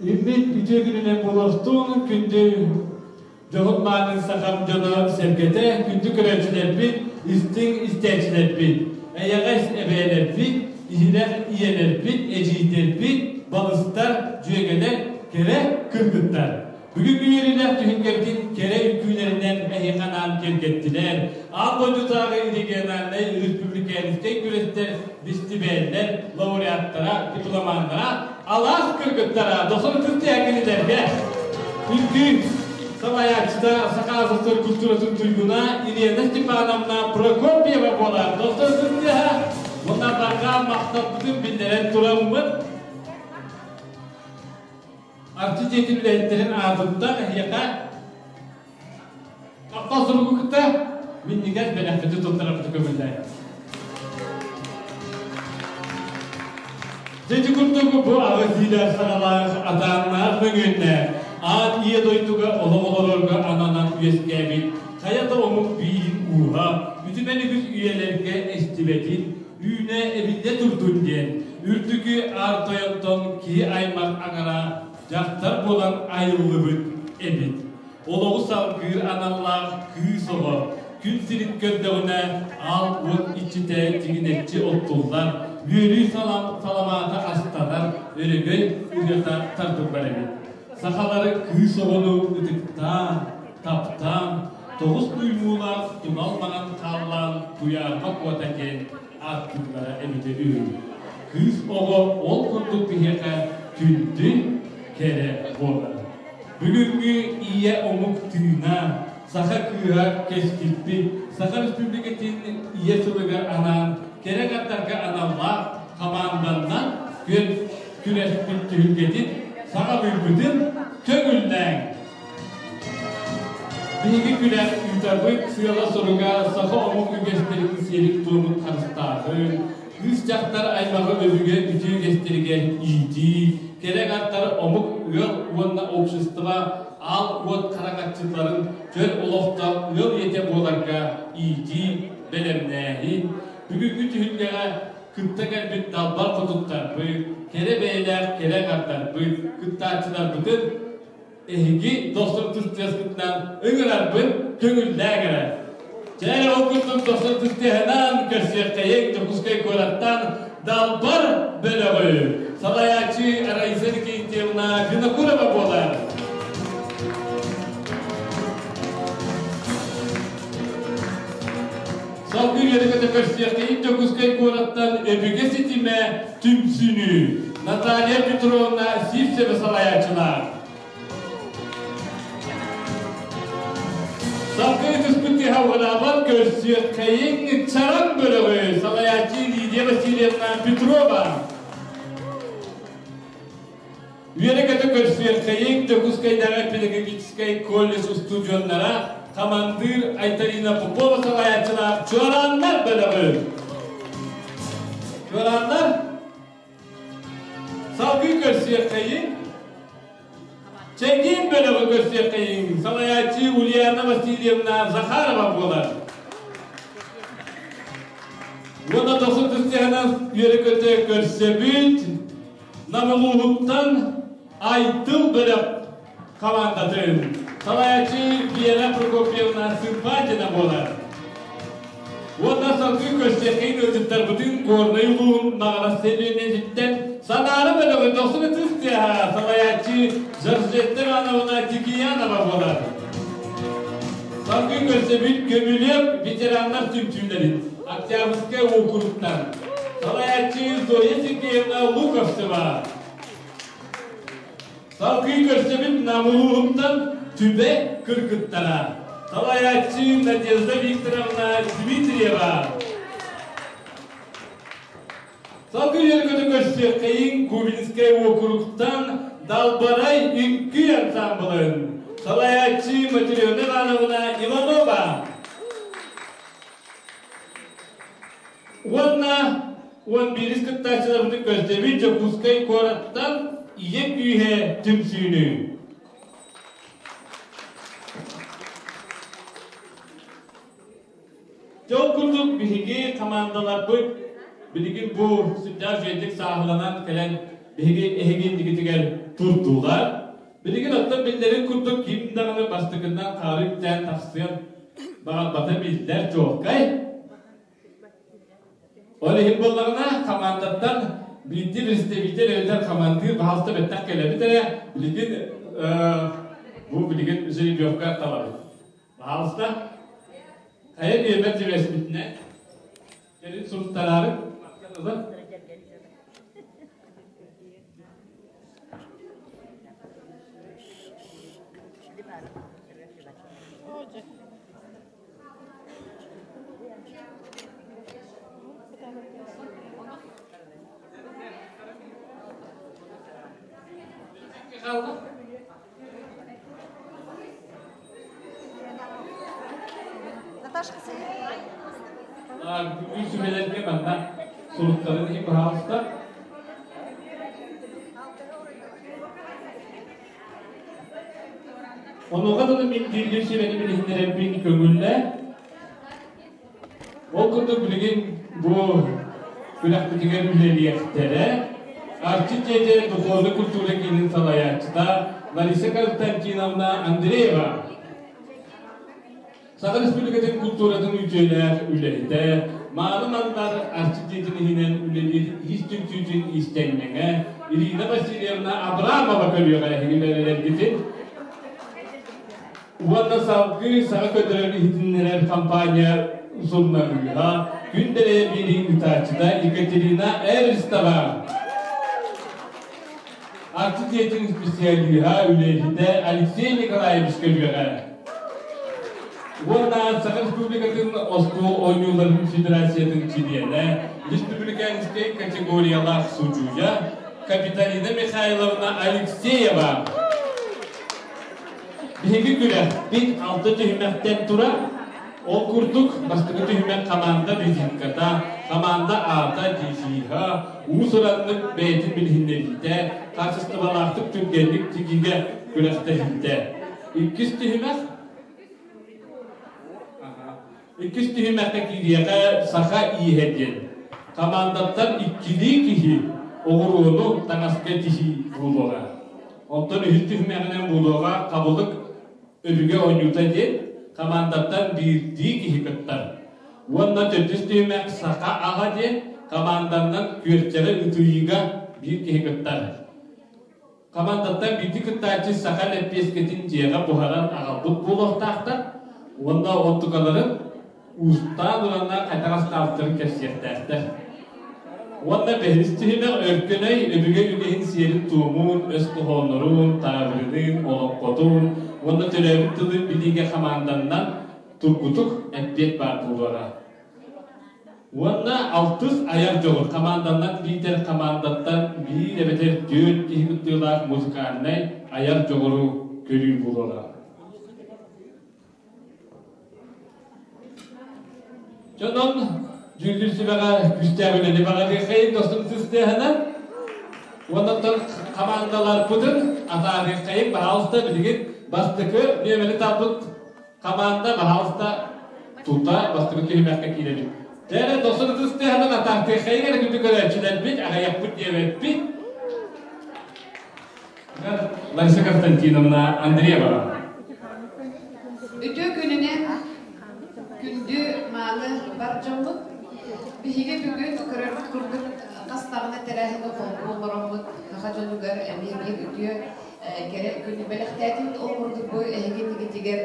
Үүммүт үтүө күнүнэн буолуохтун, күндү дьоһун маанын сахам дьоно сэргэтэ, күндү көрөөччүлэрбит, истиҥ истээччилэрбит, эйэҕэс эбээлэрбит, иһирэх ийэлэрбит, эдьиийдэрбит, балыстар, дьүөгэлэр, кэрэ кыргыттар. Бүгүҥҥү үөрүүлээх түһүлгэбитин кэрэ үҥкүүлэринэн эһиэхэ анаан киэргэттилэр. Аан дойдутааҕы региональнай республиканскай күрэстэр, бэстибээллэр лауреаттара, дипломаннара, алаас кыргыттара Дохсун Ытык кинилэргэ үҥкүү салайааччыта Саха СССР культуратын туйгуна Елена Степановна Прокопьева буолар. Дохсун Ытык уонна барҕа махталбытын биллэрэн тураммыт Арчы дьиэтин үлэһиттэрин аатыттан эһиэхэ махтал суругу кытта минньигэс бэлэхпитин туттарарбыты көҥүллээн. Дьэ ити курдук бу аҕыс иилээх саҕалаах атааннаах мөҥүөннээх аат ийэ дойдуга олох олорорго ананан үөскээбит хайа да омук бииһин ууһа үтүмэн үгүс үйэлэргэ эстибэтин үүнэ эбиллэ турдун диэн үрдүкү аар тойонтон киһи аймах аҥара дьахтар буолан айыллыбыт эбит. Олоҕу салгыыр аналлаах кыыс оҕо күн сирин көрдөҕүнэ аал уот иччитэ тигинэччи оттуллар, үөрүү саламаата астанар, өрөгөй ырыата тардыллар эбит. Сахалары кыыс оҕону ытыктаан, таптаан, тоҕус туймуулаах тунал маҥан хааллаан Туйаарба Куота диэн ааттыыллара эбитэ үһү. Кыыс оҕо ол курдук биһиэхэ күндү, кэрэ буолар. Бүгүҥҥү ийэ омук тыына, саха кыыһа кэскилбит, Саха Республикатын ийэ сылыгар анаан кэрэ аҥардарга аналлаах хамаанданнан күөн күрэспит түһүлгэтин саҕалыырбытын көҥүллээҥ! Биһиги күрэх ыытарбыт сыала-соруга саха омук үгэстэрин сиэрин-туомун харыстааһын, кыыс-дьахтар аймаҕы өбүгэ үтүө үгэстэригэр иитии, кэрэ аҥардар омук ыал уонна общество аал уот хараҥаччыларын чөл олохтоох ыал ийэтэ буоларга иитии, бэлэмнээһин, бүгүҥҥү түһүлгэҕэ кытта кэлбит далбар хотуттарбыт, кэрэ бэйэлээх кэрэ аҥардарбыт, кыттааччыларбытын эһиги дохсун тыстыаскытынан ыҥырарбын көҥүллээҥ эрэ. Чэ, ол курдук дохсун тыстыаһынан көрсүөххэйиҥ Дьокуускай куораттан Далбар бөлөҕү салайааччы Раиса Никитьевна Винокурова буолар. Салгыы үөрэ-көтө көрсүөххэйиҥ Дьокуускай куораттан Өбүгэ ситимэ түмсүүнү Наталья Петровна Сивцева салайааччылаах. Салгыы түспүт тиһэ уҕараабат көрсүөххэйиҥ Чараҥ бөлөҕү салайааччы Лидия Васильевна Петрова. Үөрэ-көтө көрсүөххэйиҥ Дьокуускайдааҕы педагогическай колледж устудьуоннара хамандыыр Айталина Попова салайааччылаах Чуорааннар бөлөҕү. Чуорааннар салгыы көрсүөххэйиҥ Чэгиин бөлөҕү көрсүөххэйиҥ салайааччы Ульяна Васильевна Захарова буолар. Уонна дохсун тустыһынан үөрэ-көтө көрсөбүт Нам улууһуттан Айтыл бөлөх хамаандатын салайааччы Вера Прокопьевна Сымпатина буолар. Уонна салгыы көрсүөххэ ыалдьыттарбытын Горнай улууһун Маҕарас сэлиэнньэтиттэн Санаара бөлөҕү дохсун ытыс тыаһа салайааччы Жоржетта Ивановна Тикиянова буолар. Салгыы көрсөбүт Көмүлүөк ветераннар түмсүүлэрин Октябрьскай уокуруктан салайааччы Зоя Сергеевна Луковцева. Салгыы көрсөбүт Нам улууһуттан Түбэ кыргыттара. Салайааччы Надежда Викторовна Дмитриева. Салгыы үөргөтө көрсүөххэйиҥ Губинскай уокуруктан Далбарай үҥкүү ансаамбылын салайааччы Матрена Ивановна Иванова. Уонна 11 кыттааччыларбытын көрсөбүт Дьокуускай куораттан Ийэ күүһэ түмсүүнү. Дьол курдук биһиги хамаандаларбыт билигин бу сүрдээх үчүгэйдик сааһыланан кэлэн. биһиги эһиги иннигитигэр турдулар. Билигин оттон биллэрин курдук ким даҕаны бастакыннан хаары үктээн тахсыан баҕарбата биллэр чуолкай. Ол иһин буоллаҕына, хамаандаттан биирдии представитель эбэтэр хамандыыр баһаалыста бэттэх кэлэбит эрэ, билигин бу билигин жеребьевка талабыт. Баһаалыста, хайа нүөмэр түбэспитинэ, кэлин суруттараары ылан. Наташка Бүгүн сүбэлэргэ манна суруктарын иһин баһаалыста. Онуоха дылы мин дьүүллүүр сүбэни билиһиннэрэрбин көҥүллээ. Ол курдук билигин бу күрэхпитигэр үлэлиэхтэрэ. Арчы дьиэтэ духовнай культура киинин салайааччыта Лариса Константиновна Андреева. Саха Республикатын культуратын үтүөлээх үлэһитэ, Мааны Мандар Арчы дьиэтин иһинэн үлэлиир иис түмсүүтүн иистэнньэҥэ Ирина Васильевна Абрамова көрүөҕэ эһиги үлэлэргитин уонна салгыы саҥа көтөрөр иһитиннэрэр компания суруналыыһа, күн дэлэйэ биэрии ыытааччыта Екатерина Эристова. Арчы дьиэтин специалиһа, үлэһитэ Алексей Николаевич көрүөҕэ. Уонна Саха Республикатын остуол оонньууларын федерациятын чилиэнэ, республиканскай категориялаах судьуйа Капиталина Михайловна Алексеева. Биһиги күрэхпит алта түһүмэхтэн турар. Ол курдук, бастакы түһүмэх хамаанда визитката, хамаанда аата, девиһа, уус-ураннык бэйэтин билиһиннэриитэ, хаачыстыбалаахтык түргэнник тигиигэ күрэхтэһиитэ. Иккис түһүмэх Иккис түһүмэххэ киириэхэ саха ииһэ диэн. Хамаандаттан иккилии киһи оҕуруону таҥаска тиһии буолуоҕа. Онтон үһүс түһүмэҕинэн буолуоҕа хабылык өбүгэ оонньуута диэн хамаандаттан биирдии киһи кыттар. Уонна төрдүс түһүмэх саха аҕа диэн хамаанданнан күөрчэҕи ытыйыыга биир киһи кыттар. Хамаандаттан биирдии кыттааччы саха лэппиэскэтин дьиэҕэ буһаран аҕалбыт буолуохтаахтар уонна онтукаларын уустаан ураннаан хайдах астаабыттарын кэпсиэхтээхтэр. Уонна бэһис түһүмэх өркөн өй өбүгэ үгэһин сиэрин-туомун, өс хоһооннорун, таабырынын, олоҥхотун уонна төрөөбүт тылы билиигэ хамаанданнан тургутук эппиэт баар буолуоҕа. Уонна алтыс айар дьоҕур хамаанданнан биитэр хамаандаттан биир эбэтэр түөрт киһи кыттыылаах музыкальнай айар дьоҕуру көрүү буолуоҕа. Дьонон дьүүллүүр сүбэҕэ күүстээх үлэни баҕарыаххайын дохсун сыстыаһынан уонна хамаандаларбытын атаарыаххайын баһаалыста билигин бастакы нүөмэри талбыт Хамаанда, баһаалыста, тута бастакы түһүмэххэ киирэбит. Дьэ, дохсун ытыс тыаһынан атаахтыаххайыҥ эрэ күндү көрөөччүлэрбит, аҕыйахпыт диэбэппит. Лариса Константиновна Андреева. Үтүө күнүнэн күндү мааны бар дьоммут. Биһиги бүгүн көрөрбүт курдук хас даҕаны тэрээһини холбуу олороммут саха дьонугар эмиэ биир үтүө кэрэ күнү бэлэхтээтибит. Ол курдук бу эһиги иннигитигэр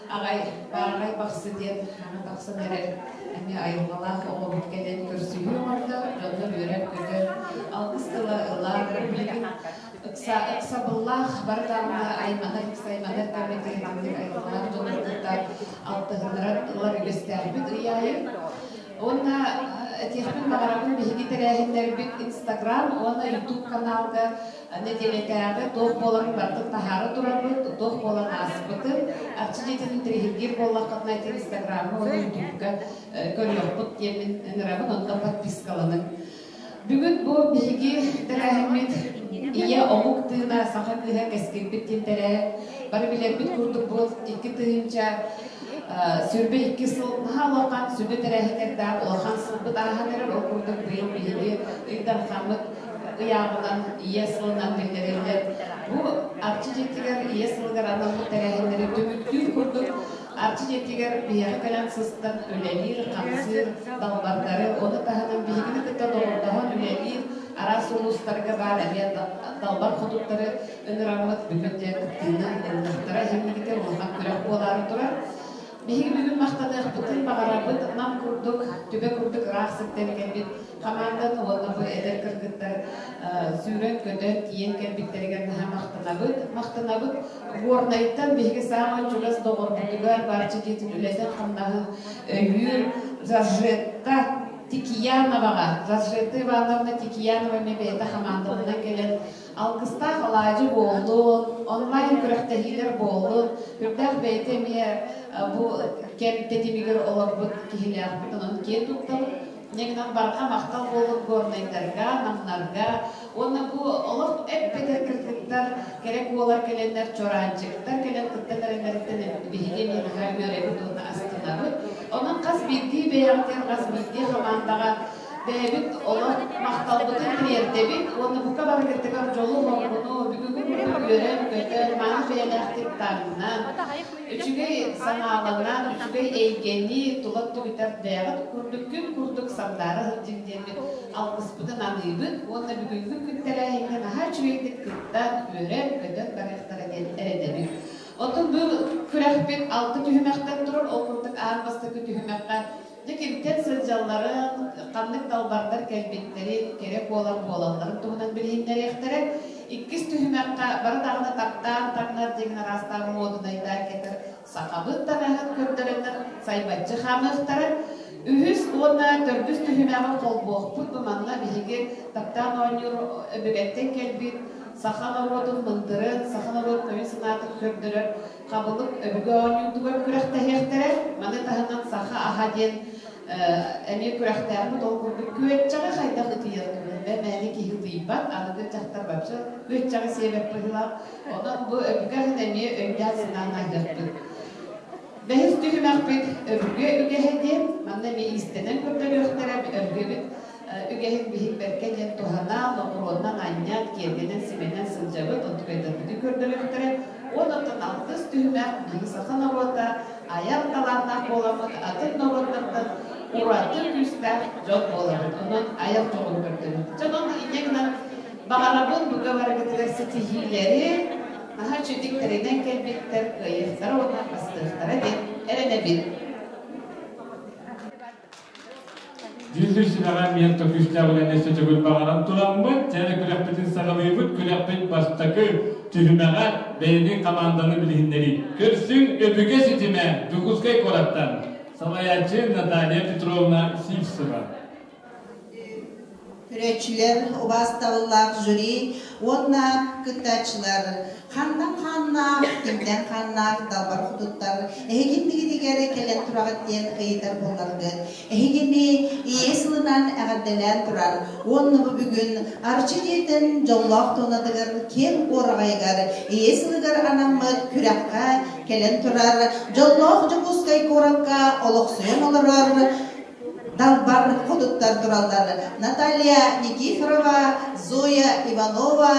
аҕай баараҕай бахсы диэн хаҥа тахсан эрэр эмиэ айылҕалаах оҕобут кэлэн көрсүһүү оҥордо. Дьоннор үөрэн-көтөн алгыс тыла ылан билигин ыкса ыксабыллаах бары даҕаны айманар ыксайманар кэммитигэр итинник айылҕалаах дьоннору кытта алтыһыннарар ылар үгэстээхпит ый аайы. Уонна этиэхпин баҕарабын биһиги тэрээһиннэрбит Инстаграм уонна Ютуб каналга нэдиэлэтээҕи туох буоларын барытын таһаара турабыт, туох буолан ааспытын. Арчы дьиэтин интэриэһиргиир буоллаххытына ити Инстаграмҥа уонна Ютубка көрүөххүт диэммин ыҥырабын, онно подпискаланыҥ. Бүгүн бу биһиги тэрээһиммит Ийэ омук тыына саха кыыһа кэскилбит диэн тэрээһин. Бары билэрбит курдук бу 2022 сыл наһаа улахан сүдү тэрээһиннэрдээх улахан сылбыт ааһан эрэр. Ол курдук быйыл биһиги Ил Дархаммыт. ыйааҕынан Ийэ сылынан биллэриллэр. Бу Арчы дьиэтигэр Ийэ сылыгар анаммыт тэрээһиннэри түмүктүүр курдук Арчы дьиэтигэр биһиэхэ кэлэн сыстан үлэлиир, хамсыыр далбардары, ону таһынан биһигини кытта доҕордоһон үлэлиир араас улуустарга баар эмиэ далбар хотуттары ыҥыраммыт бүгүн дьэ кыттыыны ыллахтара иһиннигитэ улахан күрэх буолаары турар. Биһиги бүгүн махтаныахпытын баҕарабыт Нам курдук, Түбэ курдук ыраах сиртэн кэлбит хамаанданы уонна бу эдэр кыргыттар сүүрэн-көтөн тиийэн кэлбиттэригэр наһаа махтанабыт. Махтанабыт Горнайтан биһиги саамай чугас доҕорбутугар Барча дьиэтин үлэтин-хамнаһын өйүүр Жоржетта Тикияноваҕа, Жоржетта Ивановна Тикиянова эмиэ бэйэтэ хамаандатынан кэлэн алгыстаах алаадьы буоллун, онлайн күрэхтэһиилэр буоллун, үрдээх бэйэтэ эмиэ бу кэм тэтимигэр олорбут киһилээхпит, онон киэн туттабыт. Инньэ барҕа махтал буолун горнайдарга, намнарга уонна бу олох эппэтэр кыргыттар, кэрэ куолар кэлэннэр, чораанчыктар кэлэн кыттан эрэллэриттэн биһиги эмиэ наһаа үөрэбит уонна астынабыт. Онон хас биирдии бэйэҕитигэр, хас биирдии хамаандаҕа бэйэбит олох махталбытын тириэрдэбит уонна бука барыгытыгар дьолу-соргуну бүгүҥҥү курдук үөрэн-көтөн, мааны бэйэлээхтик таҥнан, үчүгэй санааланан, үчүгэй эйгэни тула түгүтэр бэйэҕит курдук күн курдук сандаара сылдьыҥ диэммит алгыспытын аныыбыт уонна бүгүҥҥү күн тэрээһиҥҥэ наһаа үчүгэйдик кыттан, үөрэн-көтөн барыахтара диэн эрэнэбит. Оттон бу күрэхпит алта түһүмэхтэн турар, ол курдук аан бастакы түһүмэххэ Дьэ кимтэн сылдьалларын, ханнык далбардар кэлбиттэрин, кэрэ куолар буолалларын туһунан билиһиннэриэхтэрэ. Иккис түһүмэххэ бары даҕаны таптаан таҥнар диэн араастаан муодунайдаан кэтэр сахабыт таҥаһын көрдөрөннөр сайбаччы хаамыахтара. Үһүс уонна төрдүс түһүмэҕи холбуохпут. Бу манна биһиги таптаан оонньуур өбүгэттэн кэлбит саха норуотун мындырын, саха норуотун өйүн-санаатын көрдөрөр Хабылык өбүгэ оонньуутугар күрэхтэһиэхтэрэ. Маны таһынан саха аһа диэн эмиэ күрэхтээхпит. Ол курдук күөччэҕи хайдах ытыйар туһунан мээнэ киһи ытыйбат. Аныгы дьахтар вообще күөччэҕи сиэбэт быһыылаах. Онон бу өбүгэ аһын эмиэ өйдөөн санаан аһыахпыт. Бэһис түһүмэхпит өбүгэ үгэһэ диэн. Манна эмиэ иистэнэн көрдөрүөхтэрэ. Өбүгэбит үгэһин биһик бэркэ диэн туһанан, оҕуруоннан анньан, киэргэнэн, симэнэн сылдьабыт, онтукайдарбытын көрдөрүөхтэрэ. Уонна алтыс түһүмэх биһиги саха норуота айар талааннаах буоламмыт атын норуоттартан ураты күүстээх дьон буолабыт. Онон айар дьоҕуру көрдөрөбүт. Дьон онно инньэ гынан баҕарабын бука барыгытыгар ситиһиилэри, наһаа үчүгдүк тэринэн кэлбиттэр кыайыахтара уонна бастыахтара диэн эрэнэбин. Дьүүллүүр сүбэҕэ миэн күүстээх үлэни өссө төгүл баҕаран тураммыт, чээнэ күрэхпитин саҕалыыбыт. Күрэхпит бастакы түһүмэҕэ бэйэни хамаанданы билиһиннэрии. Көрсүҥ өбүгэ ситимэ Дьокуускай куораттан. Салайааччы Наталья Петровна Сивцева. Көрөөччүлэр, убаастабыллаах жюри уонна кыттааччылар хантан хааннаах, кимтэн хааннаах далбар хотуттар эһигиннигитигэр кэлэн тураҕыт диэн ыйытар буолларгыт. Эһигини Ийэ сылынан эҕэрдэлээн турар уонна бу бүгүн Арчы дьиэтин дьоллоох туонатыгар киэҥ уораҕайыгар Ийэ сылыгар анаммыт күрэххэ кэлэн турар дьоллоох Дьокуускай куоракка олохсуйан олорор Далбар хотуттар тураллар Наталья Никифорова, Зоя Иванова,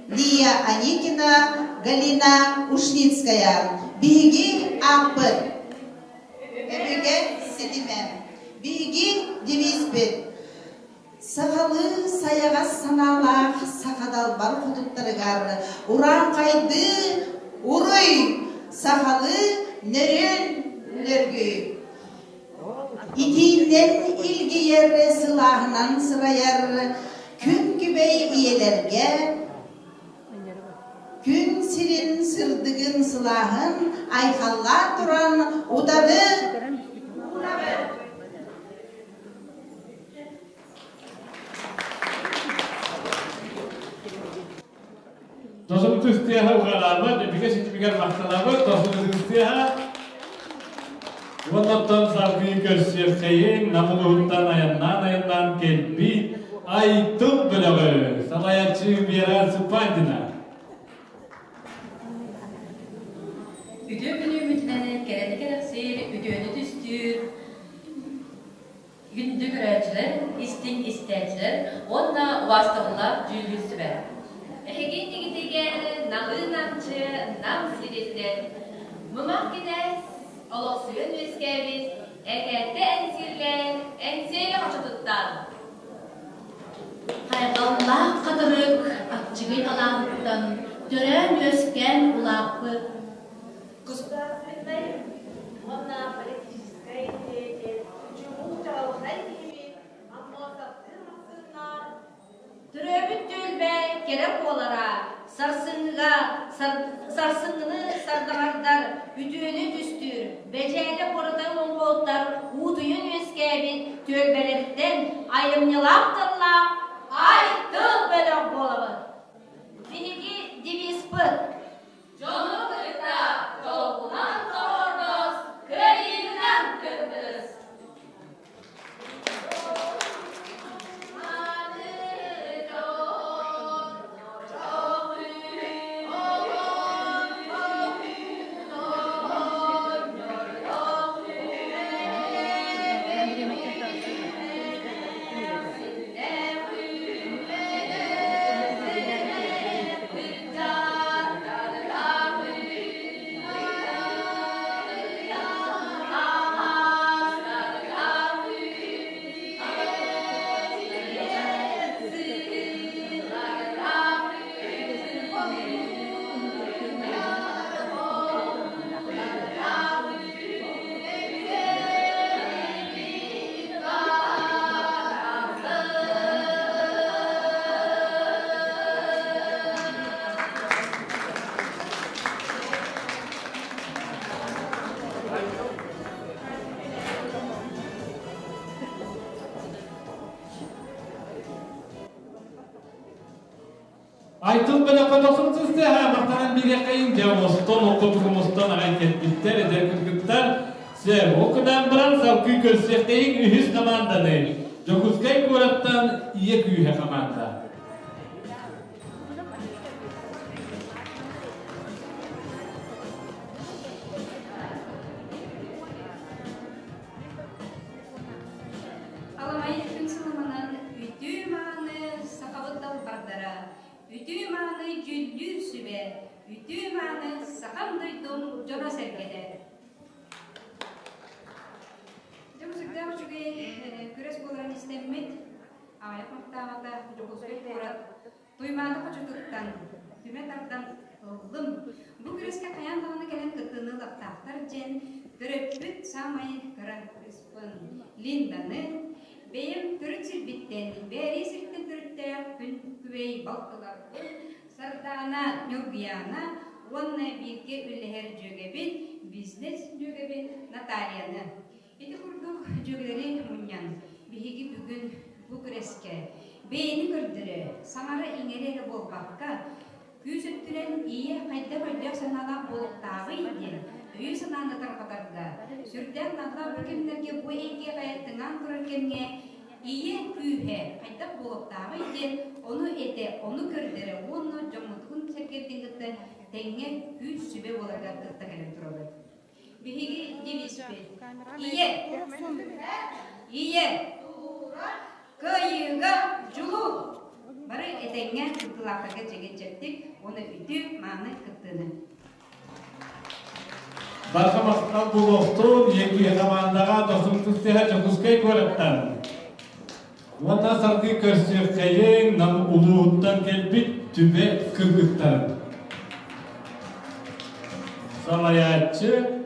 Лия Аникина, Галина Ушницкая. Биһиги ааппыт Өбүгэ ситимэ. Биһиги девизпит Сахалыы сайаҕас санаалаах саха далбар хотуттарыгар урааҥхайдыы уруй, сахалыы нөрүөн нөргүй. Итиинэн илгийэр, сылааһынан сырайар күн күбэй ийэлэргэ күн сирин сырдыгын сылааһын айхаллаан туран утары уунабыт. Досун тыстыаха угараабыт, өбүгэ ситимигэр махтанабыт, досун ытыстыаха. Уоннаттан салгыы көрсүөххэйин Нам улууһуттан айаннаан-айаннаан кэлбит Айтыл бөлөҕү салайааччы Вера Цыпандина. Үтүө күнү үмүтүнэн кэрэни кэрэхсиир, үтүөнү түстүүр. Күндү көрөөччүлэр, истиҥ истээччилэр уонна убаастабыллаах дьүүллүүр сүбэ. Эһиги иннигитигэр налыы-намчы Нам сириттэн Мымах кинээс олохсуйан үөскээбит Эҥээттэ эҥсиэлээн Эҥсиэли хочотуттан Хайҕаллаах хатырык аччыгый алааһыттан төрөөн-үөскээн улааппыт Государственнай уонна политическай деятель, чулуу чаҕылхай киһибит Аммосовтыыр массыыннаах Төрөөбүт түөлбэ кэрэ буолара, сарсыҥҥыга сарсыҥҥыны сардаҥардар, үтүөнү түстүүр, Бэдьээлэ куората монгуолтар уутуйан үөскээбит түөлбэлэриттэн айымньылаах тыллаах Ай-тыл бөлөх буолабыт. Биһиги девизпыт Дьону кытта дьолгунан доҕордос, кыайыынан кыттыс! Айтыл бөлөххө тохсун сыстыаха махтанан бириэххэйин дьэ оҥостон оккутук оҥостон аҕай кэлбиттэр эдэр кыргыттар Сэр, ол гынан баран салгыы көрсүөхтэйиҥ үһүс команданы Дьокуускай куораттан Ийэ күүһэ команда. Аламай күн сылымынан үтүө-мааны сахабыт далбардара, үтүө-мааны дьүүллүүр сүбэ, үтүө-мааны сахам дойдум дьоно-сэргэтэ. Дьэ, бу сүрдээх үчүгэй күрэс буоларын истэммит, аҕыйах махтаабата Дьокуускай куорат Туймаада хочотуттан түмэ тардан ыллым. Бу күрэскэ хайаан даҕаны кэлэн кыттыыны ылыахтаахтар диэн төрөппүт саамай кыра кыыспын Линданы бэйэм төрүт сирбиттэн, Бээрийэ сириттэн төрүттээх күн күбэй балтыларбын Сардаана Ньургуйаана уонна бииргэ үлэлэһэр дьүөгэбин, бизнес дьүөгэбин Натальяны. Ити курдук дьүөгэлэри мунньан, биһиги бүгүн бу күрэскэ бэйэни көрдөрө, саҥара-иҥэрэ эрэ буолбакка, күүс өттүнэн ийэ хайдах өйдөөх-санаалаах буолуохтааҕый диэн өйү-санааны тарҕатарга, сүрдээх наадалаах бу кэмнэргэ бу эйгэҕэ тыҥаан турар кэмҥэ Ийэ күүһэ хайдах буолуохтааҕый диэн ону этэ, ону көрдөрө уонна дьоммутун сэргэрдин кытта тэҥҥэ күүс сүбэ буоларыгар кытта кэлэн турабыт. Биһиги девизпит Ийэ! Ийэ! Кыайыыга дьулуур! Бары этэҥҥэ кыттыылаахтарга чэгиэн-чэбдик уонна үтүө-мааны кыттыыны! Барҕа махтал буолуохтун, Еккүйэ хамаандаҕа дохсун тустуһа Дьокуускай куораттан. Уонна салгыы көрсүөххэйиҥ Нам улууһуттан кэлбит Түбэ кыргыттарын. Салайааччы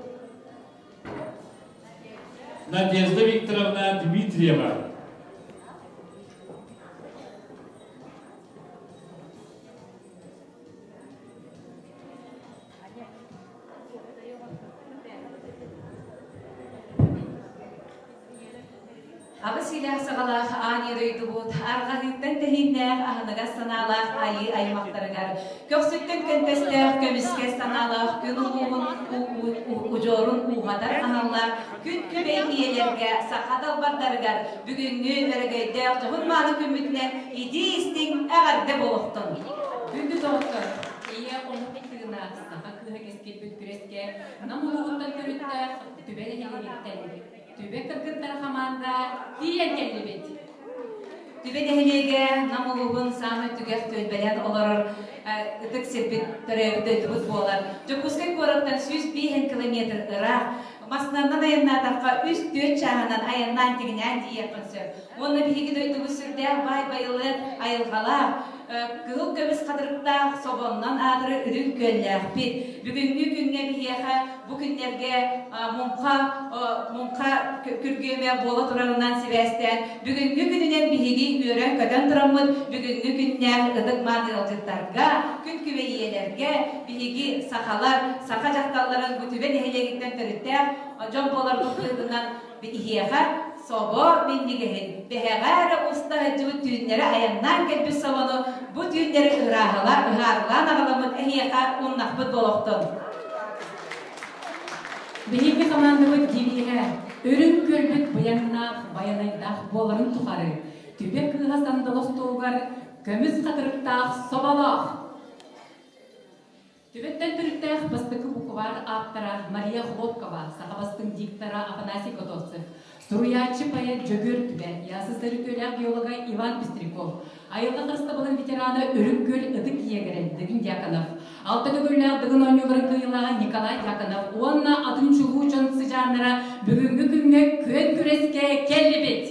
Надежда Викторовна Дмитриева. Аҕыс илээх саҕалаах аан дойдубут арҕаһыыттан тэһииннээх аһыныгас санаалаах айыы аймахтарыгар көхсүттэн көнтөстөөх көмүскэс санаалаах күн улууһун удьуорун ууһатар аналлаах күн күбэй ийэлэргэ саха далбардарыгар бүгүҥҥү өрөгөйдөөх дьоһун-мааны күммүтүнэн итии-истиҥ эҕэрдэ буолуохтун! Күндү доҕоттор, ийэ омук тыына саха кыыһа кэскилбит күрэскэ Нам улууһуттан төрүттээх Түбэ нэһилиэгиттэн Түбэ кыргыттара хамаанда. хамаанда тиийэн кэллибит. Түбэ нэһилиэгэ Нам улууһун саамай түгэх түөлбэлээн олорор ытык сирбит төрөөбүт дойдубут буолар. Дьокуускай куораттан 105 километр ыраах, массыынанан айаннаатахха үс-түөрт чааһынан айаннаан тигинээн тиийиэххин сөп. Уонна биһиги дойдубут сүрдээх баай байылыат айылҕалаах, кыһыл көмүс хатырыктаах собоннон аатырар үрүҥ күөллээхпит. Бүгүҥҥү күҥҥэ биһиэхэ бу күннэргэ муҥха муҥха күргүөмэ буола турарынан сибээстээн бүгүҥҥү күнүнэн биһиги үөрэн-көтөн тураммыт бүгүҥҥү күннээх ытык мааны ыалдьыттарга, күн күбэй ийэлэргэ биһиги сахалар, саха дьахталларын бу Түбэ нэһилиэгиттэн төрүттээх дьон буоларбыт быһыытынан биһиэхэ собо минньигэһин бэһэҕэ эрэ уста сылдьыбыт түүннэри айаннаан кэлбит собону бу түүннэри ырааһыла ыһаарылаан аҕаламмыт эһиэхэ умнахпыт болохтун. Биһиги хамаандабыт девиһэ Үрүҥ күөлбүт быйаҥнаах байанайдаах буоларын тухары Түбэ кыыһа сандал остуолугар көмүс хатырыктаах соболоох Түбэттэн төрүттээх бастакы букваар ааптара Мария Хлопкова, саха бастыҥ диктора Афанасий Готовцев, суруйааччы поэт Дьөгүөр Түбэ, ЯССР үтүөлээх геолога Иван Пестряков, айылҕа харыстабылын ветерана Үрүҥ Күөл ытык ийэгэрэ Дыгын Дьяконов, алта төгүллээх Дыгын оонньууларын кыайыылааҕа Николай Дьяконов уонна атын чулуу дьон сыдьааннара бүгүҥҥү күҥҥэ күөн күрэскэ кэллибит!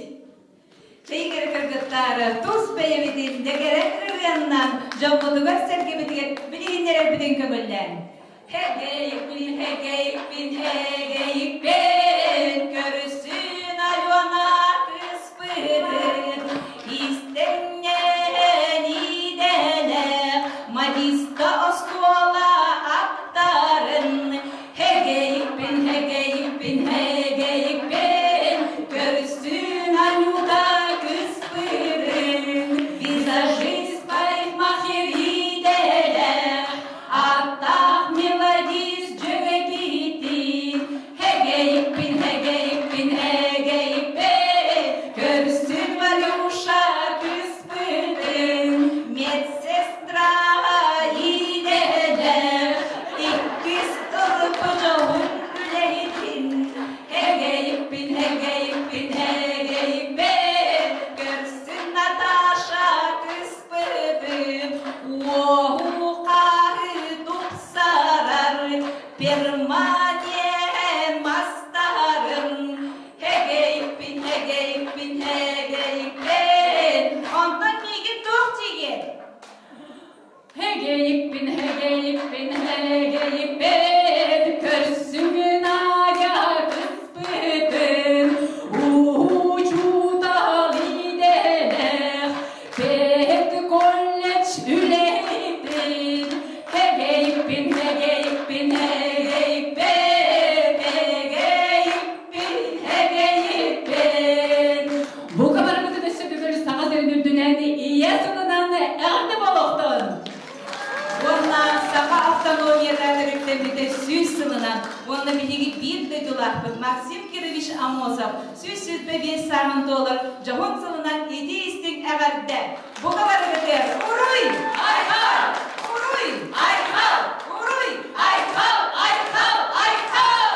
Чэйгэрэ кыргыттаары тус бэйэбитин дэгэрэ ырыаннан дьоммутугар-сэргэбитигэр билиһиннэрэрбитин көҥүллээн. Һэгейикпин, һэгейикпин, һэгейикпин, көрүсүн Алена кыыспытын, истэнньэн идэлээх модиста оскуола аттарын Һэгейикпин, һэгейикпин, һэгейикпин, көрүстүн Анюта кыспырын, визажист парикмахер идэлээх, ааттаах мелодист дьүөгэтин. Һэгейикпин, һэгейикпин, һэгейикпин, көрүстүн Валюша кыспытын, медсестра идэлээх, Иккис ылыппы дьоһун үлэһитин Эгэйиппин, эгэйиппин, эгэйиппин Көрсүн Наташа кыспытын Уоһу-хааһы тупсарар Перманент мастарын Эгэйиппин, эгэйиппин, эгэйиппин Онтон миигин туох диигин? Һэгейикпин, һэгейикпин, һэгейикпин, көрсүҥүн аайа кыспытын, учуутал идэлээх, педколледж үлэһитин. Һэгейикпин, һэгейикпин, һэгейикпин, һэгейикпин, һэгейикпин. Бука барыбытын өссө төгүл Саха сирин үрдүнэн ийэ сылынан эҕэрдэ буолуохтун! Уонна Саха автономията төрүттэммитэ 100 сылынан уонна биһиги биир дойдулаахпыт Максим Кирович Аммосов 125 сааһын туолар дьоһун сылынан итии-истиҥ эҕэрдэ! Бука барыгытыгар уруй! Айхал! Уруй! Айхал! Уруй! Айхал! Айхал! Айхал!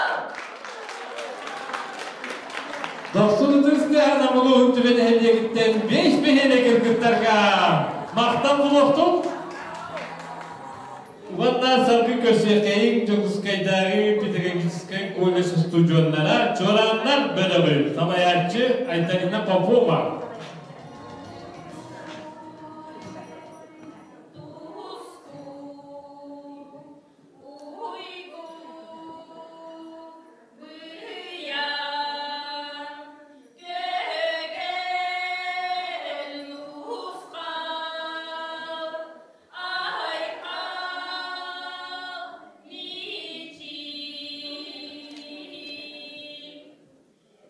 Дохсун ытыс Намылуһун түбэ нэһилиэгиттэн бэс бэһиэлэ кыргыттарга махтал булуохтун. Уонна салгыы көрсүөххэйиҥ Дьокуускайдааҕы педагогическай колледж устудьуоннара Чуорааннар бөлөҕү салайааччы Айталина Попова.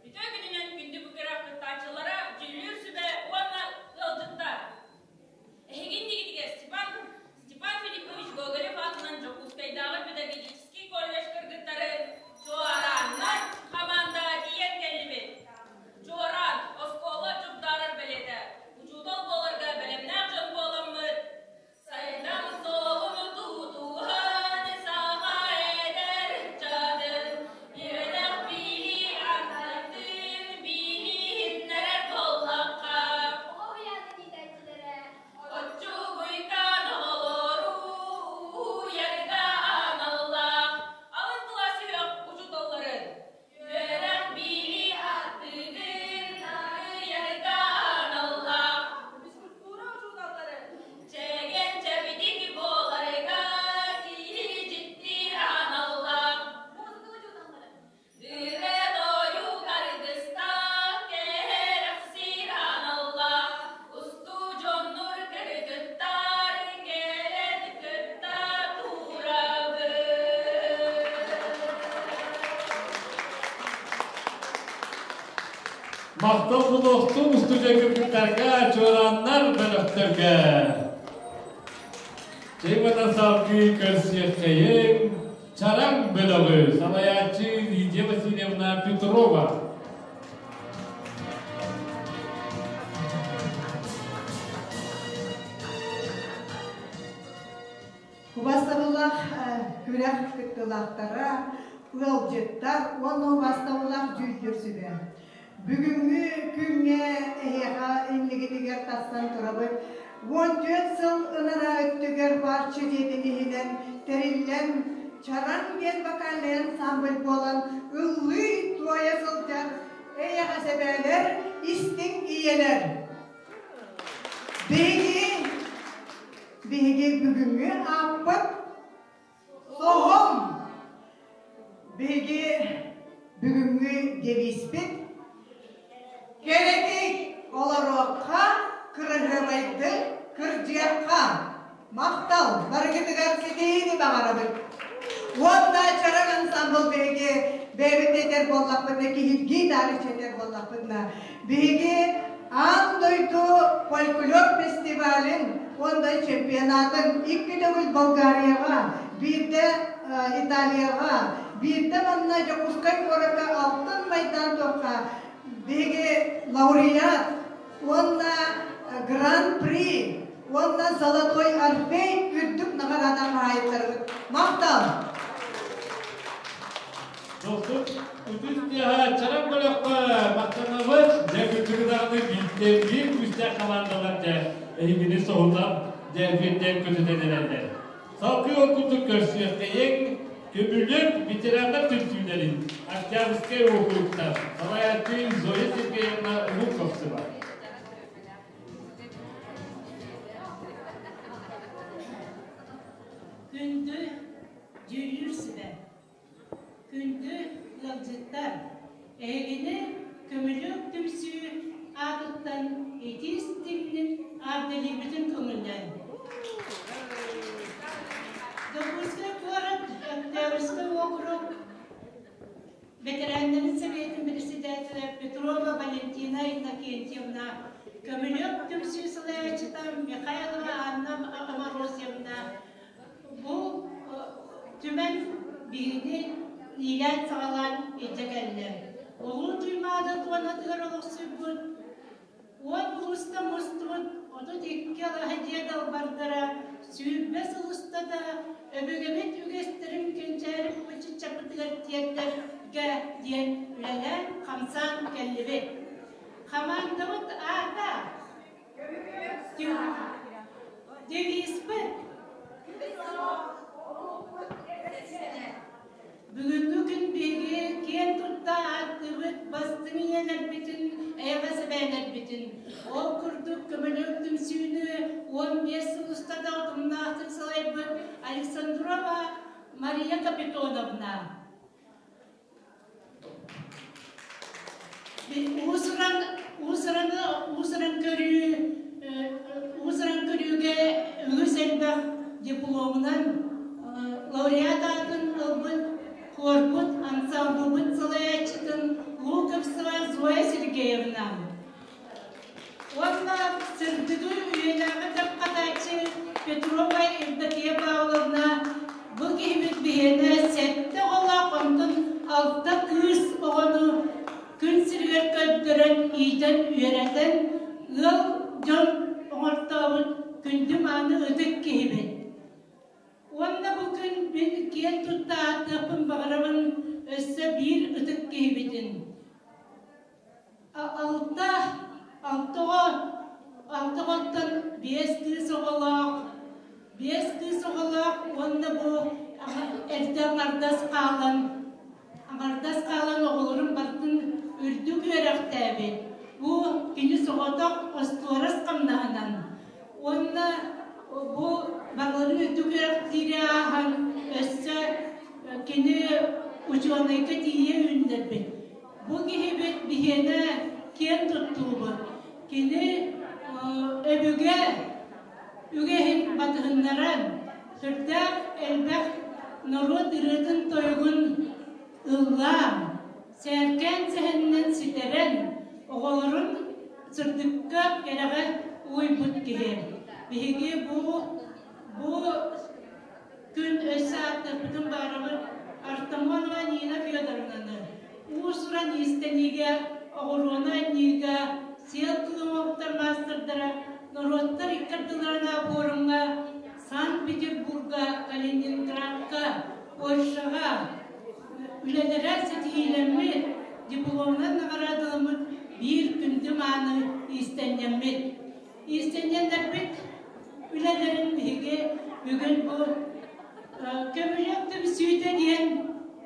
Үтүө күнүнэн күндү бу күрэх кыттааччылара дьүүллүүр. Махтал булуохтун устудьуон кыргыттарга, чуорааннар бөлөхтөргө. Чэй салгыы көрсүөххэйиҥ Чараҥ бөлөҕү салайааччы Лидия Васильевна Петрова. Убастабыллаах күрэх кыттыылаахтара, ыалдьыттар уонна убастабыллаах дьүүллүүр сүбэ. Бүгүҥҥү күҥҥэ эһиэхэ иннигитигэр тахсан турабыт. 14 сыл ынараа өттүгэр баарчы дьиэтин иһинэн тэриллэн Чараҥ диэн вокальнай ансамбль буолан ыллыы туойа сылдьар эйэҕэс эбээлэр, истиҥ ийэлэр. Биһиги Биһиги бүгүҥҥү ааппыт Соһум! Биһиги бүгүҥҥү девизпит Кэрэтик олоруохха, кырыһыабайдык кырдьыахха! Махтал! Барыгытыгар ситиһиини баҕарабыт! Уонна Чараҥ ансамбл биһиги бэйэбит этэр буоллахпытына, киһиргии таарыччы этэр буоллахпытына, биһиги Аан дойду фольклор фестивалын уонна чемпионатын икки төгүл Болгарияҕа, биирдэ Италияҕа, биирдэ манна Дьокуускай куоракка Алтын Майдан туохха биһиги лауреат уонна Гран-при уонна Золотой Орфей үрдүк наҕараада хаһаайыттарыбыт. Махтал! Достук, үтүс тыаһа чараҥ бөлөххө махтанабыт. Дьэ кырдьыгы даҕаны бииртэн биир күүстээх хамаандалар дьэ эһигини соһутан дьэ эфирдэн көтүтэн эрэллэр. Салгыы ол курдук көрсүөххэйиҥ Көмүлүк ветераннар түмсүүлэрин Октябрьскай уокуруктар салайааччы Зоя Сергеевна Луковцева. Күндү дьүүллүүр сүбэ, күндү ыалдьыттар, эһигини Көмүлүөк түмсүү аатыттан итии-истиҥник аардалыырбытын көҥүллээн. Дьокуускай куорат Октябрьскай уокурук Бэтэрээннэрин сэбиэтин председателэ Петрова Валентина Иннокентьевна, Көмүлүөк түмсүү салайааччыта Михайлова Анна Аморозьевна бу түмэн биһигини иилээн-саҕалаан илдьэ кэллэ. Улуу Туймаада туонатыгар олохсуйбут Уон улууска мустубут 32 алаһа дьиэ далбардара 20 сыл устата өбүгэбит үгэстэрин кэнчээри ыччаппытыгар тиэрдэргэ диэн үлэлээн-хамсаан кэллибит. Хамаандабыт аата Девизпит Бүгүҥҥү күн биһиги киэн тутта ааттыыбыт бастыҥ ийэлэрбитин, эйэҕэс эбээлэрбитин. Ол курдук көмөлөөх түмсүүнү 15 сыл устата утумнаахтык салайбыт Александрова Мария Капитоновна. Уус-уран уус-ураны уус-уран көрүү уус-уран көрүүгэ үгүс элбэх дипломунан лауреат аатын ылбыт хуорбут ансамблбыт салайааччытын Луковцева Зоя Сергеевна уонна сырдыгы үйэлээҕи тарҕатааччы Петрова Евдокия Павловна бу киһибит биһиэнэ сэттэ оҕолоох, онтон алта кыыс оҕону күн сиригэр көрдөрөн, иитэн-үөрэтэн, ыал дьон оҥортообут күндү мааны ытык киһибит. Уонна бу күн мин киэн тутта ааттыахпын баҕарабын өссө биир ытык киһибитин. Алта, алтаҕа, алтаҕаттан биэс кыыс оҕолоох, биэс кыыс оҕолоох уонна бу эрдэ аҥардас хаалан, аҥардас хаалан оҕолорун барытын үрдүк үөрэхтээбит. Бу кини соҕотох остуорас хамнаһынан уонна бу барыларын үрдүк үөрэхтиири ааһан өссө кини учуонайга тиийэ үүннэрбит. Бу киһибит биһиэнэ киэн туттуубут. Кини өбүгэ үгэһин батыһыннаран, сүрдээх элбэх норуот ырыатын-тойугун ыллаан, сээркээн сэһэнинэн ситэрэн, Оҕолорун сырдыкка, кэрэҕэ уйбут киһи. Биһиги бу бу күн өссө ааттыахпытын баарабыт Артамонова Нина Федоровнаны уус-уран иистэниигэ, оҕуруону анньыыга, сиэл кылымовтар маастардара норуоттар икки ардыларына форумҥа Санкт-Петербурга, Калининградка, Польшаҕа үлэлэрэ ситиһиилэммит, дипломунан наҕараадаламмыт биир күндү мааны иистэнньэммит. Иистэнньэннэрбит үлэлэрин биһиги бүгүн бу Көмүлүөк түмсүүтэ диэн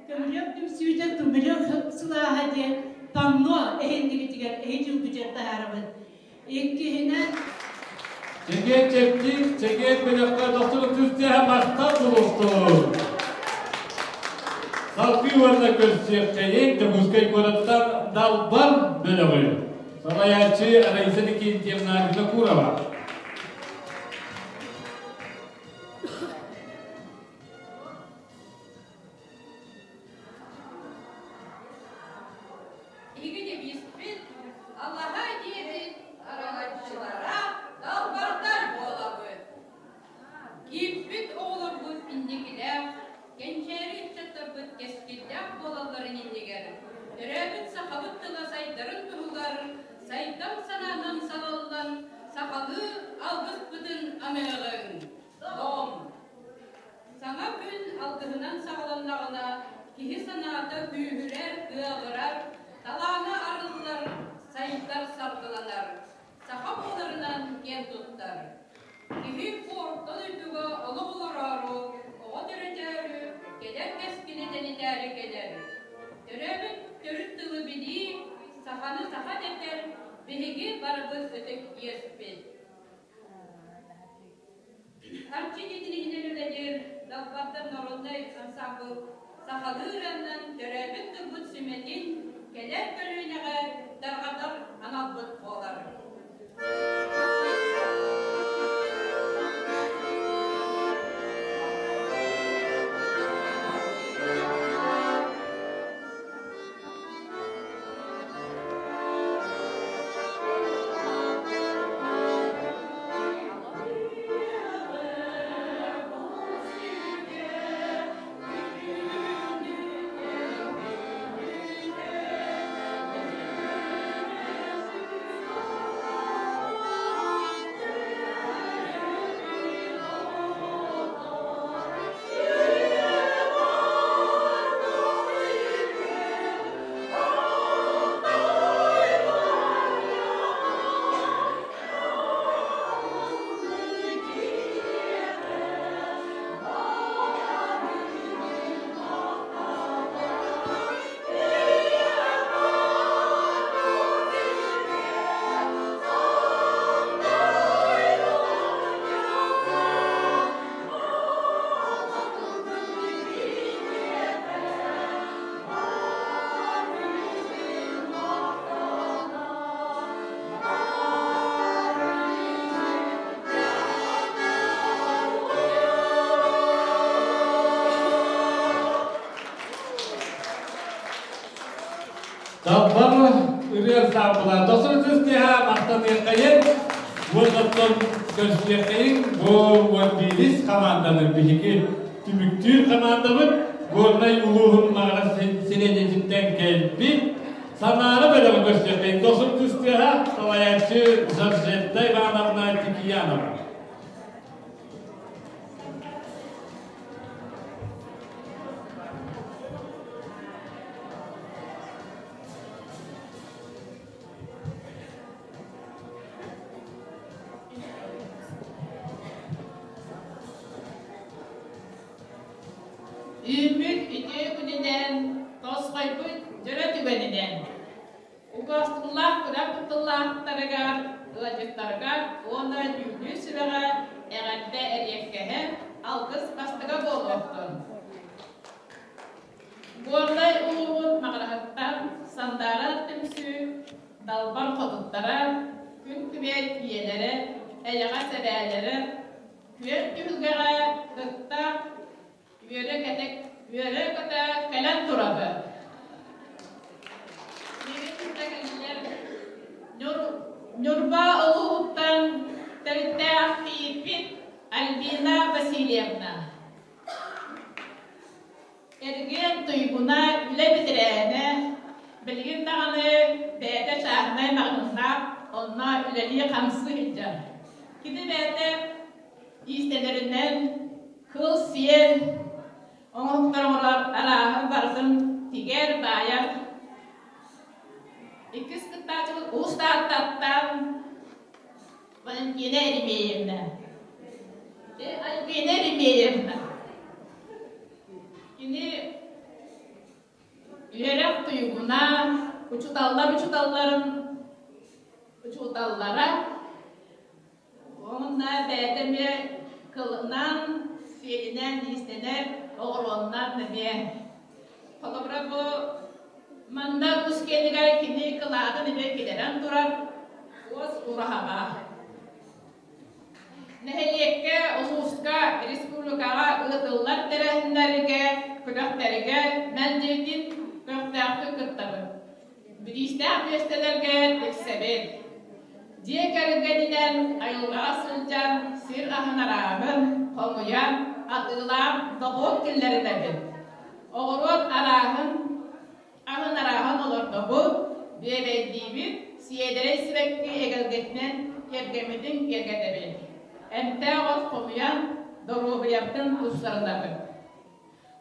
Көмүлүөк түмсүүтэ Көмүлүөк сылааһа диэн панно эһиннигитигэр эһи дьылбытыгар таһаарабыт. Иккиһинэн Чэгиэн чэбдик, чэгиэн бөлөххө дохсун ытыс махтал булуохтун. Салгыы уонна көрсүөххэйин Дьокуускай куораттан Далбар бөлөҕү. Салайааччы Раиса Никитьевна Винокурова. Биһиги девизпит Аллаһа диэбит араҥаччылара далбардар буолабыт. Киирбит оҕолорбут инникилээх, кэнчээри ыччаттарбыт кэскиллээх буолалларын иннигэр, төрөөбүт сахабыт тыла сайдарын туһугар сайдам санаанан салаллан сахалыы алгыспытын аныаҕыҥ. Дом! Саҥа күн алгыһынан саҕаланнаҕына, киһи санаата күүһүрэр, кыаҕырар, талаана арыллар, сайдар, саргыланар, саха буоларынан киэн туттар. Киһи орто дойдуга олох олороору, оҕо төрөтөөрү, кэлэр кэскили тэнитээри кэлэр. Төрөөбүт төрүт тылы билии, саханы саха дэтэр, биһиги барыбыт ытык иэспит. Арчы дьиэтин иһинэн үлэлиир Далбардар народнай ансаамбыл сахалыы ырыаннан төрөөбүт тылбыт сүмэтин кэлэр көлүөнэҕэ тарҕатар аналбыт буолар. Далбар ырыа ансаамбыла досун ытыс-тыаһа махтаныаххайын уоннаттан көрсүөххэйин бу 11 хамаанданы биһиги түмүктүүр хамаандабыт Горнай улууһун Маҕарас сэлиэнньэтиттэн кэлбит Санаара бөлөҕү көрсүөххэйин досун ытыс-тыаһа салайааччы Жоржетта Ивановна Тикиянова. Үүммүт үтүө күнүнэн, тосхойбут дьоро түгэнинэн Угастыллаах күрэх кыттыллаахтарыгар, ыалдьыттарыгар уонна дьүүллүүр сүбэҕэ эҕэрдэ эриэккэһэ, алгыс бастыга буолуохтун. Горнай улууһун Маҕараһыттан Сандаара түмсүү далбар хотуттара, күн күбэй ийэлэрэ, эйэҕэс эбээлэрэ, күөн түһүлгэҕэ кытта үөрэ-көтө үөрэ-көтө кэлэн турабыт. Миигин кытта кэллилэр. Ньурба улууһуттан төрүттээх кийииппит Альбина Васильевна. Эргиэн туйгуна, үлэ бэтэрээнэ, билигин даҕаны бэйэтэ чааһынай маҕаһыыннаах, онно үлэлии-хамсыы сылдьар. Кини бэйэтэ иистэнэринэн кыл-сиэл оҥоһуктар оҥорор, арааһын барытын тигэр, баайар. Иккис кыттааччыбыт Уус Тааттаттан Валентина Еремеевна. Альбина Еремеевна. Кини үөрэх туйгуна, учууталлар учууталларын учууталлара уонна бэйэтэ эмиэ кылынан, сиэлинэн иистэнэр, оҕуруоннан эмиэ. Холобура бу манна ус киэнигэр кини кылаатын эмиэ киллэрэн турар уос ураһаҕа. Нэһилиэккэ, улууска, республикаҕа ыытыллар тэрээһиннэргэ, күрэхтэргэ мэлдьитин көхтөөхтүк кыттабыт. Бириистээх миэстэлэргэ тиксэбит. Дьиэ кэргэнинэн айылҕаҕа сылдьан сир аһын арааһын хомуйан, атыылаан дохуот киллэринэбит. Оҕуруот арааһын Аһын арааһын олордобут, биэбэйдиибит, сиэдэрэй сибэкки эгэлгэтинэн киэргэммитин киэргэтэбит. Эмтээх от хомуйан, доруобуйабытын тупсарынабыт.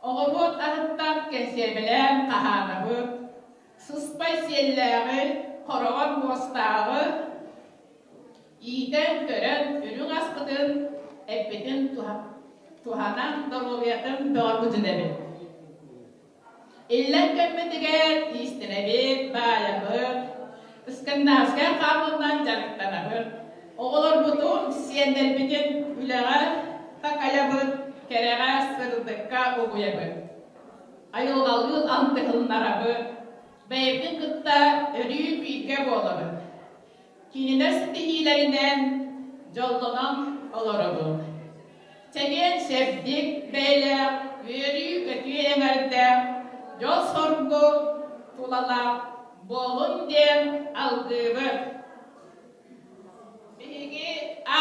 Оҕуруот аһыттан кэнсиэрбэлээн хаһаанабыт, сыспай сиэллээҕи, хороҕор муостааҕы иитэн көрөн үрүҥ аспытын, эппитин туһанан доруобуйатын бөҕөргүтүнэбит. Иллэҥ кэммитигэр иистэнэбит, баайабыт, скандинавскай хаамыынан дьарыктанабыт. Оҕолорбутун, сиэннэрбитин үлэҕэ такайабыт, кэрэҕэ, сырдыкка угуйабыт. Айылҕалыын алтыһыннарабыт, бэйэбитин кытта өрүү бииргэ буолабыт. Кинилэр ситиһиилэринэн дьоллонон олоробут. Чэгиэн чэбдик бэйэлээх, үөрүү-көтүү эҥэрдээх, дьол-соргу тулалаах буолун диэн алгыыбыт. Биһиги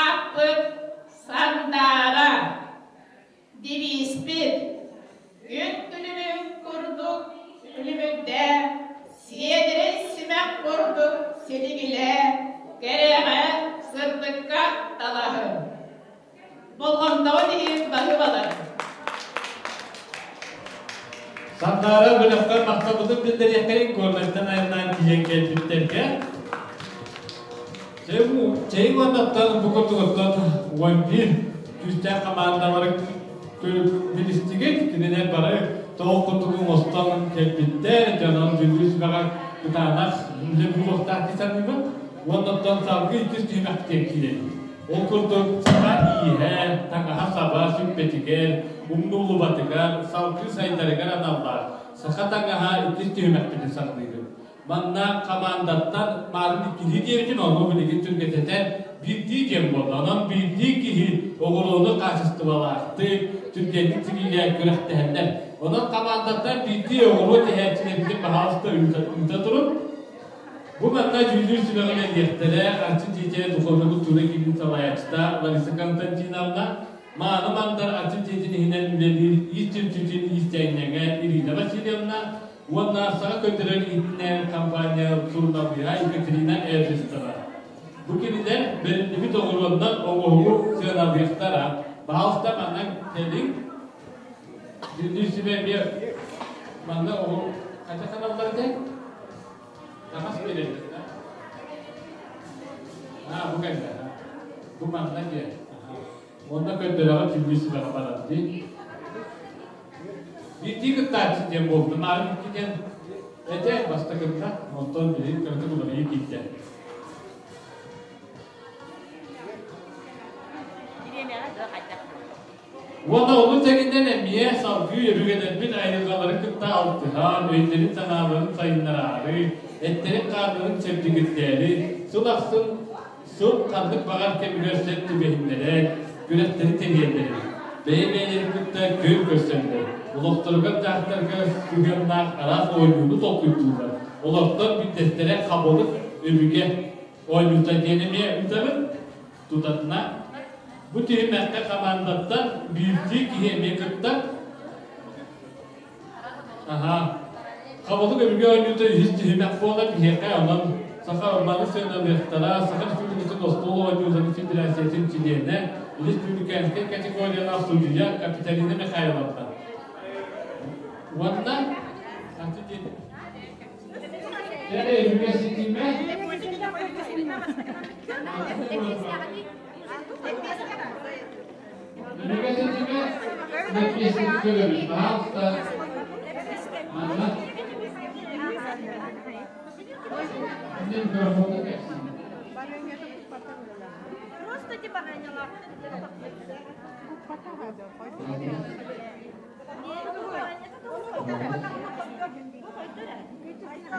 ааппыт Сандаара. Девизпит Күн күлүмүн курдук күлүмүрдээ, сиэдэрэй симэх курдук силигилээ, кэрэҕэ, сырдыкка талаһын. Болҕомтоҕун иһин баһыыбалар. Сандаара бөлөххө махталбытын биллэриэххэйин Горнайтан айаннаан тиийэн кэлбиттэргэ. Чэй уоннаттан бу курдугуттан 11 күүстээх хамаандалары билистигит. Кинилэр бары тоҕо курдук оҥостон кэлбиттэр. Дьонон Бүлүү сүбэҕэ кытаанах үлэ буолуохтаах дии саныыбын. Уоннаттан салгыы иккис түһүмэхтиэн киирэбит. Ол курдук саха ииһэ, таҥаһа-саба сүппэтигэр, умнуллубатыгар, салгыы сайдарыгар аналлаах саха таҥаһа иккис түһүмэхпитин саҕалыыбыт. Манна хамаандаттан маарын иккилии диэбитим, ону билигин түргэтэтэн биирдии диэн буолла. Онон биирдии киһи оҕуруону хаачыстыбалаахтык, түргэнник тигиигэ күрэхтэһэллэр. Онон хамаандаттан биирдии оҕуруо тиһээччилэрбитин баһаалыста ыыта турун. Бу манна дьүүллүүр сүбэҕэ үлэлиэхтэрэ Арчы дьиэтэ духовнай культура киинин салайааччыта Лариса Константиновна, Мааны Мандар Арчы дьиэтин иһинэн үлэлиир иис түмсүүтүн иистэнньэҥэ Ирина Васильевна уонна саҥа көрдөрөр иһитиннэрэр компания суруналыыһа Екатерина Эверстова. Бу кинилэр бэриллибит оҕуруоннан оҥоһугу сыаналыахтара. Баһаалыста манна кэлиҥ. Дьүүллүүр сүбэ эмиэ манна оҕуруо хайдах ханаллар этэй? Таҥас биэрэллэр да? Аа, бу кэллэ. Бу манна диэн. Уонна көрдөрөҕө дьүүллүүр сүбэҕэ барар дии. Биирдии кыттааччы диэн буолбута. Маарын икки диэн этэ бастакыта, онтон билигин кыратык уларыйыы киирдэ. Уонна ону тэҥинэн эмиэ салгыы өбүгэлэрбит айылҕаларын кытта алтыһан, өйдөрүн-санааларын сайыннараары, эттэрин-хааннарын чэбдигирдээри, сыл ахсын сыл ханнык баҕар кэмигэр сөп түбэһиннэрэн, күрэхтэри тэрийэллэр эбит. Бэйэ-бэйэлэрин кытта күөн көрсөллөр, олохторугар дьахтарга сыһыаннаах араас оонньууну толкуйдууллар. Олортон биирдэстэрэ хабылык өбүгэ. оонньуута диэн эмиэ ыытабыт. Тутатына бу түһүмэххэ хамаандаттан биирдии киһи эмиэ кыттар. Аһаа. Хабылык өбүгэ оонньуута үһүс түһүмэх буолар биһиэхэ онон саха маны сыаналыахтара, Саха Республикатын остуол оонньууларын федерациятын чилиэнэ, республиканскай категориялаах судьуйа Капиталина Михайловна. Уонна Дьэ, өбүгэ ситимэ Өбүгэ ситимэ лэппиэскэни көрөбүт. Пожалуйста, манна Инде микрофонга кэпсиин. Просто типа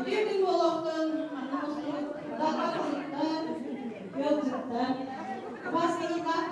Биир олохтон дагатыттан, ыалдьыттар, убаастабыллаах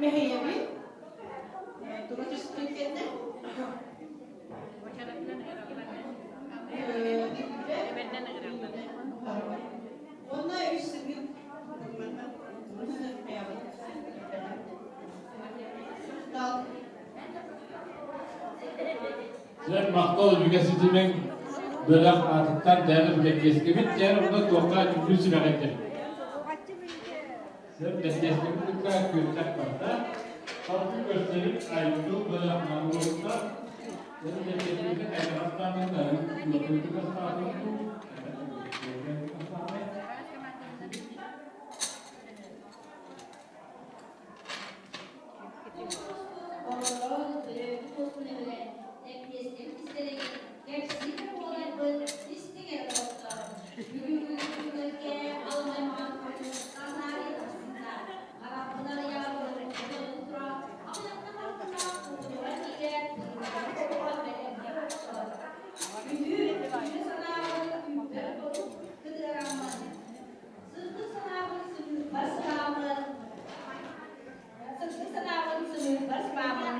Мэһэйэбин тугу түстүн кэннэ Онно үс сыгын Сэр махтал өбүгэ ситимин бөлөх аатыттан дьээри бэлэппиэскэбит дьээри онно туохха түмүлүү сүрэҕитин. Сэр бэлэппиэскэбит кытта күөттэх барда. Салгыы көрсөбүт айгыл бөлөх намылыта. Сэр бэлэппиэскэбит хайдахтаанын Оҕолорун төрөөбүт уоппун эбэлэр, эппиэстэбит истэригэр кэпсиир буоларбыт истиҥ эрэ доҕоттоор. Бүгүҥҥү күннэргэ аламай маҥан санаарыы тахсыбыта. Харахпын арыйаабын, дьонун тура, аҕыйахта харахтаах куукунаҕа киирээт, куһаҕан бэлэмҥэ оттор. Үһү, үтүө санаабын күүппэт толук кытыараммын, сырдык санаабын сымыыппар сыбааммын, Сырдык санаабын сымыыппар сыбааммын,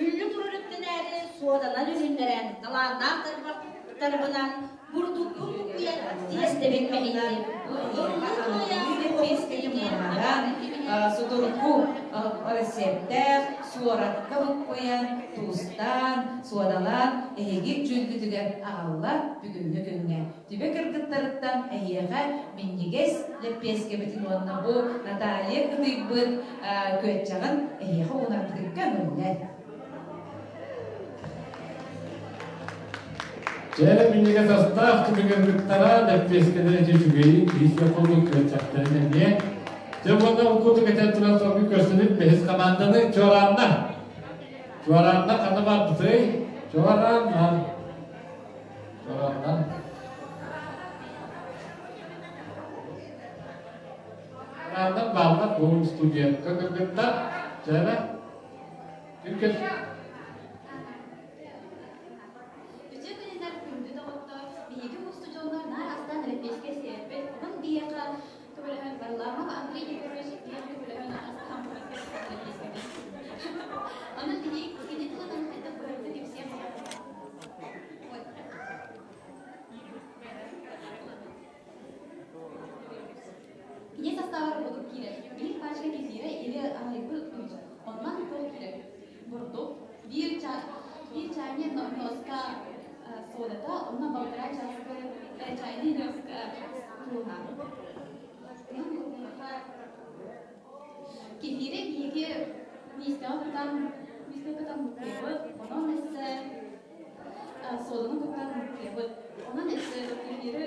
үллү турар үктэнээри суоданан үлүннэрэн, талааннаах тарбахтарбынан бурдукпун буккуйан тиэстэбин мэһийдим. Судургу рецептээх суоракка буккуйан, туустаан, суодалаан эһиги дьүүлгүтүгэр аҕалла бүгүҥҥү күҥҥэ. Түбэ кыргыттарыттан эһиэхэ минньигэс лэппиэскэбитин уонна бу Наталья кытыйбыт күөччэҕин эһиэхэ уунарбытын көҥүллэр. Дьэ, минньигэс астаах түбэ кыргыттара лэппиэскэлэр эти үчүгэйин киһи курдук күөччэхтэрин эмиэ. Дьэ, уонна ол курдук этэн туран соҥҥу көрсүбүт бэһис хамаанданы Чуораанна. Чуораанна ханна барбытый? Чуораанна. Чуораанна. Чуорааннар бааллар бу студентка кыргыттар. Дьэ, Күн Үтүө күнүнэр күндү доҕоттор, биһиги устудьуоннар наар астаан эрэпиэскэ сиэппит, онон биһиэхэ көмөлөһөн Варламов Андрей Егорович биһиэхэ көмөлөһөн астаан эрэпиэскэбит. Онон кини кини тылынан хайдах быһарыта кэпсиэх Кини састаабар бурдук киирэр. Биир пачка кефира или аһыйбыт үүт. Онон туох киирэр? Бурдук, биир, ча биир чайный носка содата, онно балтараа чааскы чайный носка тууһа. Кефири биһиги миистэҕэ кутан, миистэҕэ кутан буккуйабыт, онон өссө соданы кутан буккуйабыт. Онон өссө кефири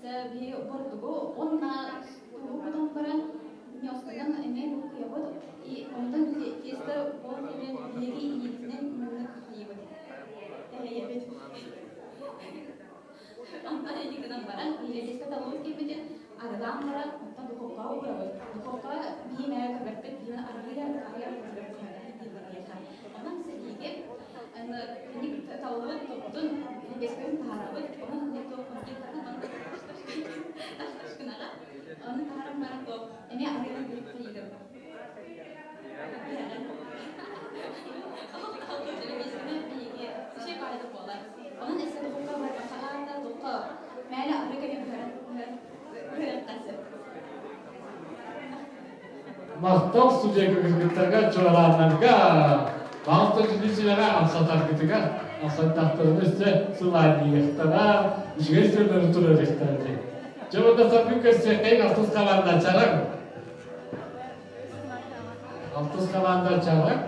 Өссө биһиги бурдугу уонна тууһу кутан баран ньуосканан эмиэ булкуйабыт. И онтон тесто ол кэмэ биһиги илиибитинэн маннык хайыбыт. Тэһэйэбит. Онтон ини гынан баран, тесто талбыт кэммитин арылаан баран, онтон духовкаҕа уурабыт. Духовкаҕа биһи мээ көрбөппүт, биһи арыйар арыйар көрбөппүт Онон сэриигэ талбыт топтун бэспин таһаарабыт, онон ташкынаҕа, ону таһааран баран топ эмиэ арыйан хайыгын. Онон эссе духовка барбахаата духка мээлэ ары кэлэн көрөн Махтал студия кыргыттарга, чуорааннарга, Махтал түнүсүлэҕэ амсатаргытыгар, амсаттахтарына өссө сылаанньыйыахтара, үчүгэй сыаллары туруоруохтара дии. Дьэ, уонна саргын көрсүөххэйин алтыс хамаанда чараҥ. Алтыс хамаанда чараҥ.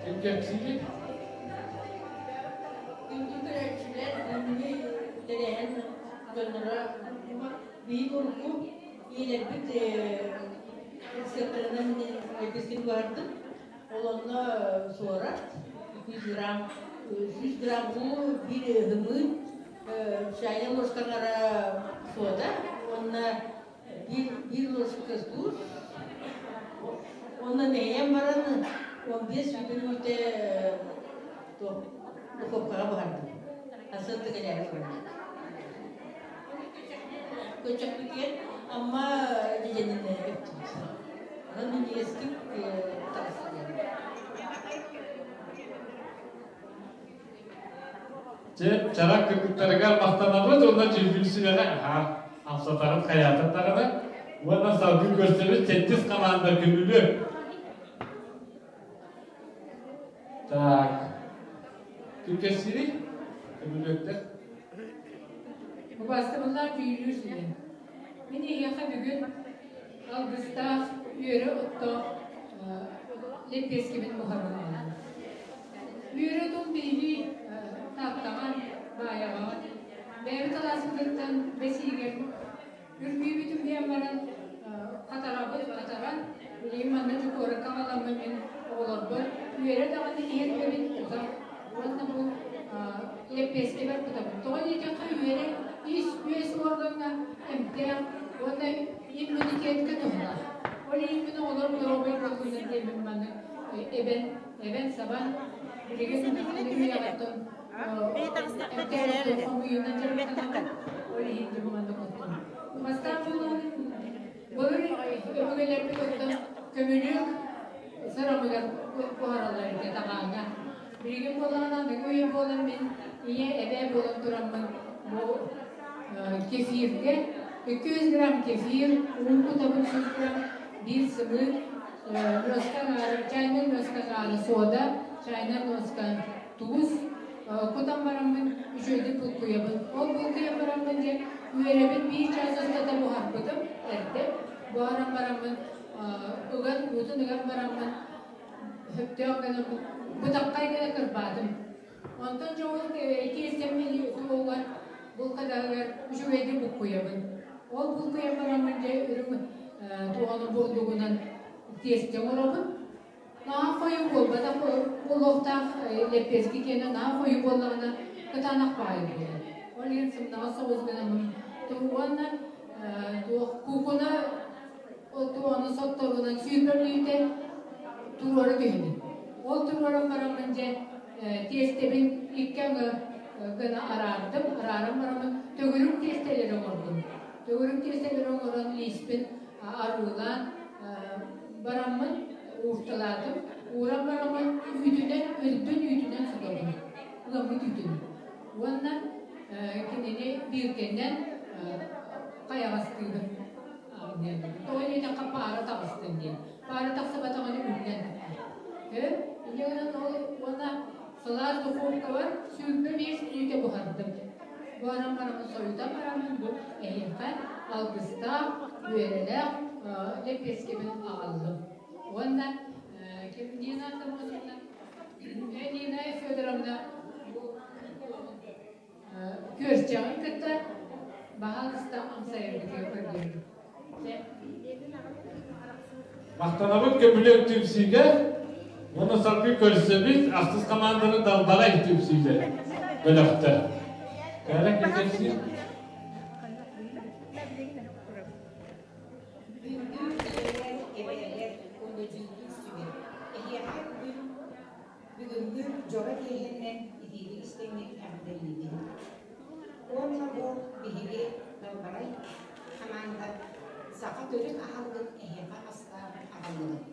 Ким кэпсиирий? Күндү көрөөччүлэр, бүгүҥҥү тэрээһин дьонноро биһиги урукку ийэлэрбит рецептэринэн лепестин буһардым. Ол онно суорат, 200 грамм, 100 грамм уу, биир ымыы, чайная ложка сода уонна биир ложка туус. Онно мэһийэн баран 15 мүнүүтэ духовкаҕа буһардым. Сырдык элээри турар. Көчөкпүтүгэр Амма дьэдьэнин өттүбүт. Онон минньигэстик таҕыста диэн. Дьэ, чарак кыргыттарыгар махтанабыт уонна дьүүллүүр сүбэҕэ амсатарын хайаатын даҕаны уонна салгыы көрсөбүт сэттис хамаанда көмүлүөк. Так, ким кэпсиирий? Көмүлүөктэр. Убаастабыллаах дьүүллүүр сүбэ. Мин эһиэхэ бүгүн алгыстаах, үөрэ оттоох лэппиэскэбин буһаран аҕаллым. Үөрэ отун биһиги Тааттаҕа, Баайаҕаҕа бэйэбит алааспытыттан бэс иһигэр үргүүбүт үргээн баран хатарабыт, хатаран билигин манна дьокуоракка аҕаламмын мин оҕолорбор үөрэ даҕаны иһэрдэбин утах уонна бу лэппиэскэбэр кутабын. Тоҕо диэтэххэ үөрэ ис-үөс уоргаҥҥа эмтээх уонна иммунитетка туһалаах. Ол иһин мин оҕолорум доруобай буоллуннар диэммин маннык эбэн, эбэн-сабан билигин үйэҕиттэн эмтээх хомуйуунан дьарыктанабын. Ол иһин дьэ бу маннык оттон. Бастаан буолан былыр өбүгэлэрбит оттон көмүлүөк сарамыгар буһараллар этэ таҕааҥҥа. Билигин буоллаҕына аныгы үйэ буолан мин ийэ эбээ буолан тураммын бу кефиргэ 200 грамм кефир, уу кутабын 100 грамм, биир сымыыт, нуоска аҥаара, чайнай нуоска аҥаара сода, чайнай нуоска туус кутан бараммын үчүгэйдик булкуйабын. Ол булкуйан бараммын дьэ үөрэбин биир чаас устата буһарбытым эрдэ. Буһаран бараммын ыган уутун ыган бараммын сөптөөх гына бытаххай гына кырбаатым. Онтон дьоҕул тиэстэммин туһугар булкадаһыгар үчүгэйдик буккуйабын. Ол булкуйан бараммын дьэ үрүҥ туоҕаны бурдугунан тиэстэ оҥоробун. Наһаа хойуу буолбатах буолуохтаах лэппиэски киэнэ наһаа хойуу буоллаҕына кытаанах баайы буолар. Ол иһин сымнаҕас соҕус гынаммын уонна туох куукуна туону сотторунан 20 мүнүүтэ туруора түһэбин. Ол туруоран бараммын дьэ тиэстэбин икки аҥы гына араардым. Арааран бараммын төгүрүк тиэстэлэри оҥордум. Төгүрүк тиэстэлэри оҥорон лииспин арыылаан бараммын уурталаатым. Ууран бараммын үүтүнэн, үрдүн үүтүнэн сотобун. Ыламмыт үүтүнэн. Уонна кинини бииргэннэн хайаҕастыыбын. Тоҕо диэтэххэ паара таҕыстын диэн. Паара тахсыбатаҕына үллэн тахсар. Инньэ гынан ол уонна сылаас духуопкабар 25 мүнүүтэ буһардым. Буһаран бараммын сойутан бараммын бу эһиэхэ алгыстаах, үөрэлээх лэппиэскэбин аҕаллым. Уонна ким Нина Антоновна, Нина Федоровна бу күөрчэҕин кытта. Баһаалыста амсайаргытыгар көрдөһөбүн. Махтанабыт көмүлүөк түмсүүгэ уонна салгыы көрсөбүт ахсыс хамаанданы Далбарай түмсүүтэ бөлөхтө. Кэлэн кэпсиир. Күндү ийэлэр, эбээлэр уонна дьүүллүүр сүбэ эһиэхэ бүгүн бүгүҥҥү дьоро киэһэннэн итиитик истиҥник эҕэрдэлиибин. Уонна бу биһиги Далбарай хамаанда саха төрүт аһылыгын эһиэхэ астаан аҕаллыбыт.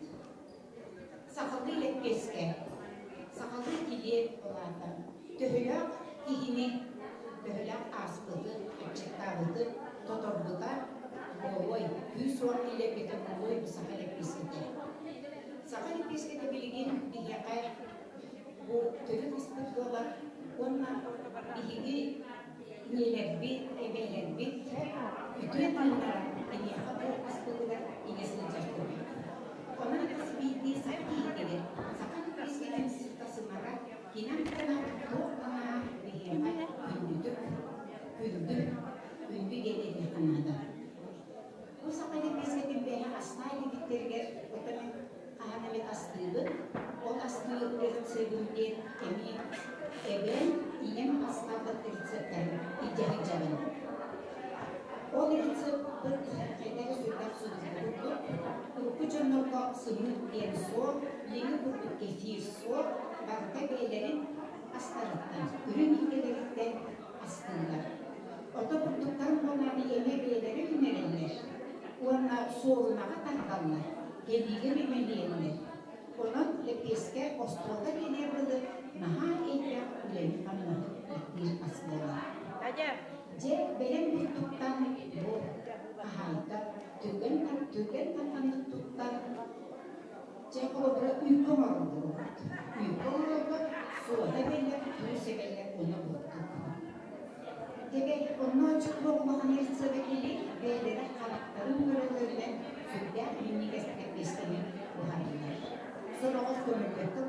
Сахалыы лэппиэскэ, сахалыы килиэп улаатан, төһөлөөх киһини, төһөлөөх ааспыты, аччыктаабыты тоторбута буолуой, күүс-уох киллэрбитэ буолуой бу саха лэппиэскэтэ. Саха лэппиэскэтэ билигин биһиэхэ бу төрүт аспыт буолар уонна биһиги ийэлэрбит, эбээлэрбит үтүө тыыннара эйиэхэ бу аспытыгар иҥэ сылдьар курдук. Онон хас биирдии саха киһитигэр саха лэппиэскэтин сыта-сымара кинэн-ханан туох санаа биһиэхэ күндүтүк, күндү, күндү диэн этиэххэ наада. Бу саха лэппиэскэтин бэйэ астаа диэбиттэригэр оттон мин хаһан эмит астыыбын, ол астыыр рецебим диэн эмиэ эбэм, ийэм астаабыт рецептэрин илдьэ сылдьабын. Ол рецеппыт хайдах эрэ сүрдээх судургу курдук. Урукку дьоннорго сымыыт диэн суох, билиҥҥи курдук кефир суох, барыта бэйэлэрин астарыттан, үрүҥ илгэлэриттэн астыыллар. Ото бурдуктарын буолааны эмиэ бэйэлэрэ үүннэрэллэр уонна суорунаҕа тардаллар, кэлиигэ мэлийэллэр. Онон лэппиэскэ остуолга кэлиэр дылы наһаа элбэх үлэни-хамнаһы ирдиир ас буолар. Дьэ, бэлэм бурдуктан бу хаһаайка түргэн түргэн тарханнык туттан Дьэ, холобура, үүккэ оҥороллор. Үүккэ оҥороллор, суода эбэллэр, туус эбэллэр уонна бурдук. Тэбэ, онно чугас улахан рецебэ кили бэйэлэрэ харахтарын көрөллөрүнэн сүрдээх минньигэс лэппиэскэни буһараллар. Сороҕор көмөлүөккэ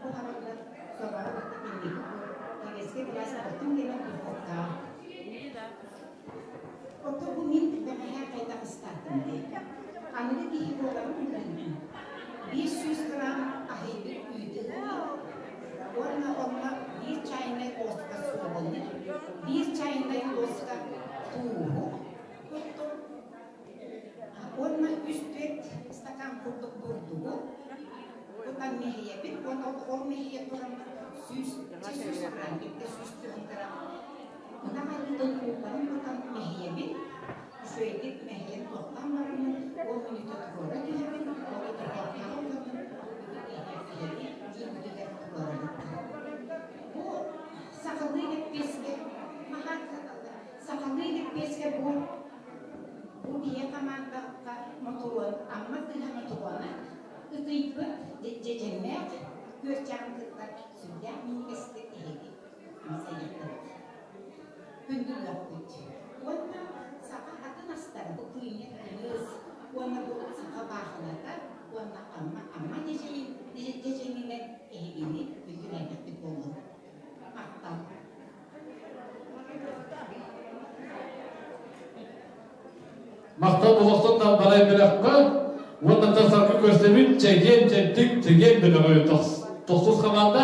буһараллар, сороҕор инники кэбиэскэ кылаас алтын кэмэ духовкаҕа. Ото бу мин бэҕэһээ хайдах ыстаатым дии. Аныгы киһи буоларым быһыытынан 500 грамм аһыйбыт үүтү ыллым уонна онно биир чайнай луоска суоданы, биир чайнай луоска тууһу куттум уонна үс-түөрт стакан курдук бурдугу кутан мэһийэбин уонна ол мэһийэ туран 100 грамм, биирдэ 140 грамм Ынах арыытын уулларан кутан мэһийэбин, үчүгэйдик мэһийэн туохтаан бараммын, ол мүнүүтэ туруора түһэбин, ол духуопкаҕа угабын, эһиги дьүүлгүтүгэр туруорабыт. Бу сахалыы лэппиэскэ наһаа сахалыы лэппиэскэ бу бу биһиэ хамаандаҕа мотуруон Амма кыыһа мотуруона ытыйбыт дьэдьэннээх күөрчэҕин кытта сүрдээх минньигэстик эһиги Амсайыахтарыт. Күндүлүөхпүт. Уонна саха атын астара бу кыынньа кымыс уонна бу саха баахылата уонна Амма Амма дьэдьэнинэн эһигини күндүлээтэхпит буоллун. Махтал. Махтал олохтон далбарай бөлөххө уонна тасаргы көрсөбүт чэгиэн чэбдик чэгиэн бөлөҕү тохсус хамаанда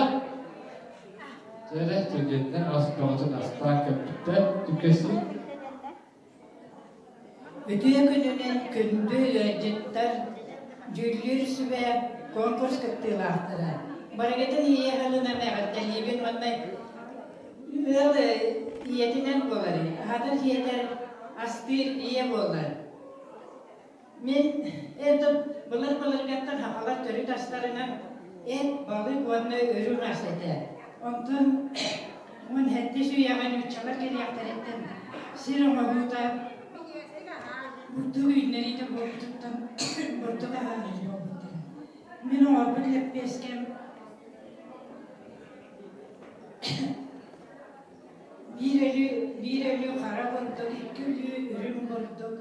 Дьэ, түгэннэр ас бөҕөтүн астаан көппүттэр, түкэсий. Үтүө күнүнэн күндү ыалдьыттар, дьүүллүүр сүбэ конкурс кыттыылаахтара. Барыгытын ийэ ыалынан эҕэрдэлиибин уонна ыал ийэтинэн буолар, аһатар сиэтэр, астыыр ийэ буолар. Мин это былыр-былыргаттан сахалар төрүт астарынан эт, балык уонна үрүҥ ас этэ. Онтон 17 үйэҕэ нууччалар кэлиэхтэриттэн сир оҥоһуута бурдук үүннэриитэ буолбутуттан бурдук аһаанньыт буолбуттара. Мин оҥорбут лэппиэскэм биир өлүү, биир өлүү хара бурдук, икки өлүү үрүҥ бурдук,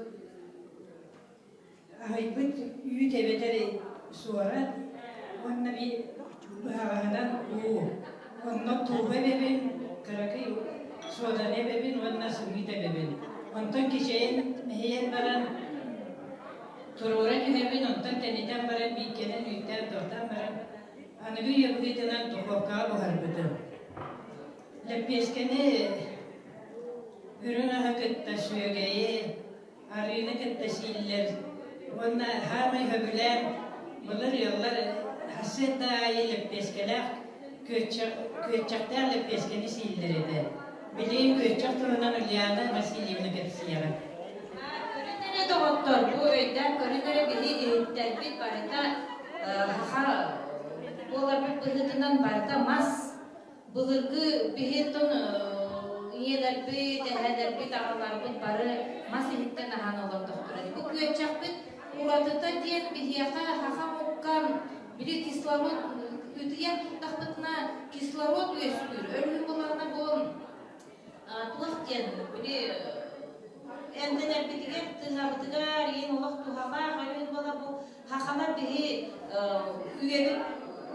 Аһыйбыт үүт эбэтэр суорат уонна быһаҕаһынан уу. Онно тууһу эбэбин, кыракый суоданы эбэбин уонна сымыыт эбэбин. Онтон кичэйэн мэһийэн баран туруора түһэбин, онтон тэнитэн баран бииккэнэн үүттээн туохтаан баран аныгы үйэ быһыытынан духуопкаҕа буһарбытым. Лэппиэскэни үрүҥ аһы кытта сүөгэйи, арыыны кытта сииллэр уонна саамай сөбүлээн былыр ыаллар сарсыарда аайы лэппиэскэлээх күөччэхтээх лэппиэскэни сииллэр этэ. Билигин күөччэх туһунан Ульяна Васильевна кэпсиэҕэ. Көрүн эрэ доҕоттор, бу өйдөөн көрүн эрэ биһи иһиттэрбит барыта саха буоларбыт быһыытынан барыта мас Былыргы биһиттэн ийэлэрбит, эһээлэрбит, аҕаларбыт бары мас иһиттэн аһаан олордохторо. Бу күөччэхпит уратыта диэн биһиэхэ саха омукка били кислород ытыйан туттахпытына кислород үөскүүр. Өлүү буоллаҕына бу туох диэн били эмтэнэрбитигэр тыынабытыгар иин олох туһалаах өлүүн буола бу Хахалар биһи үйэбит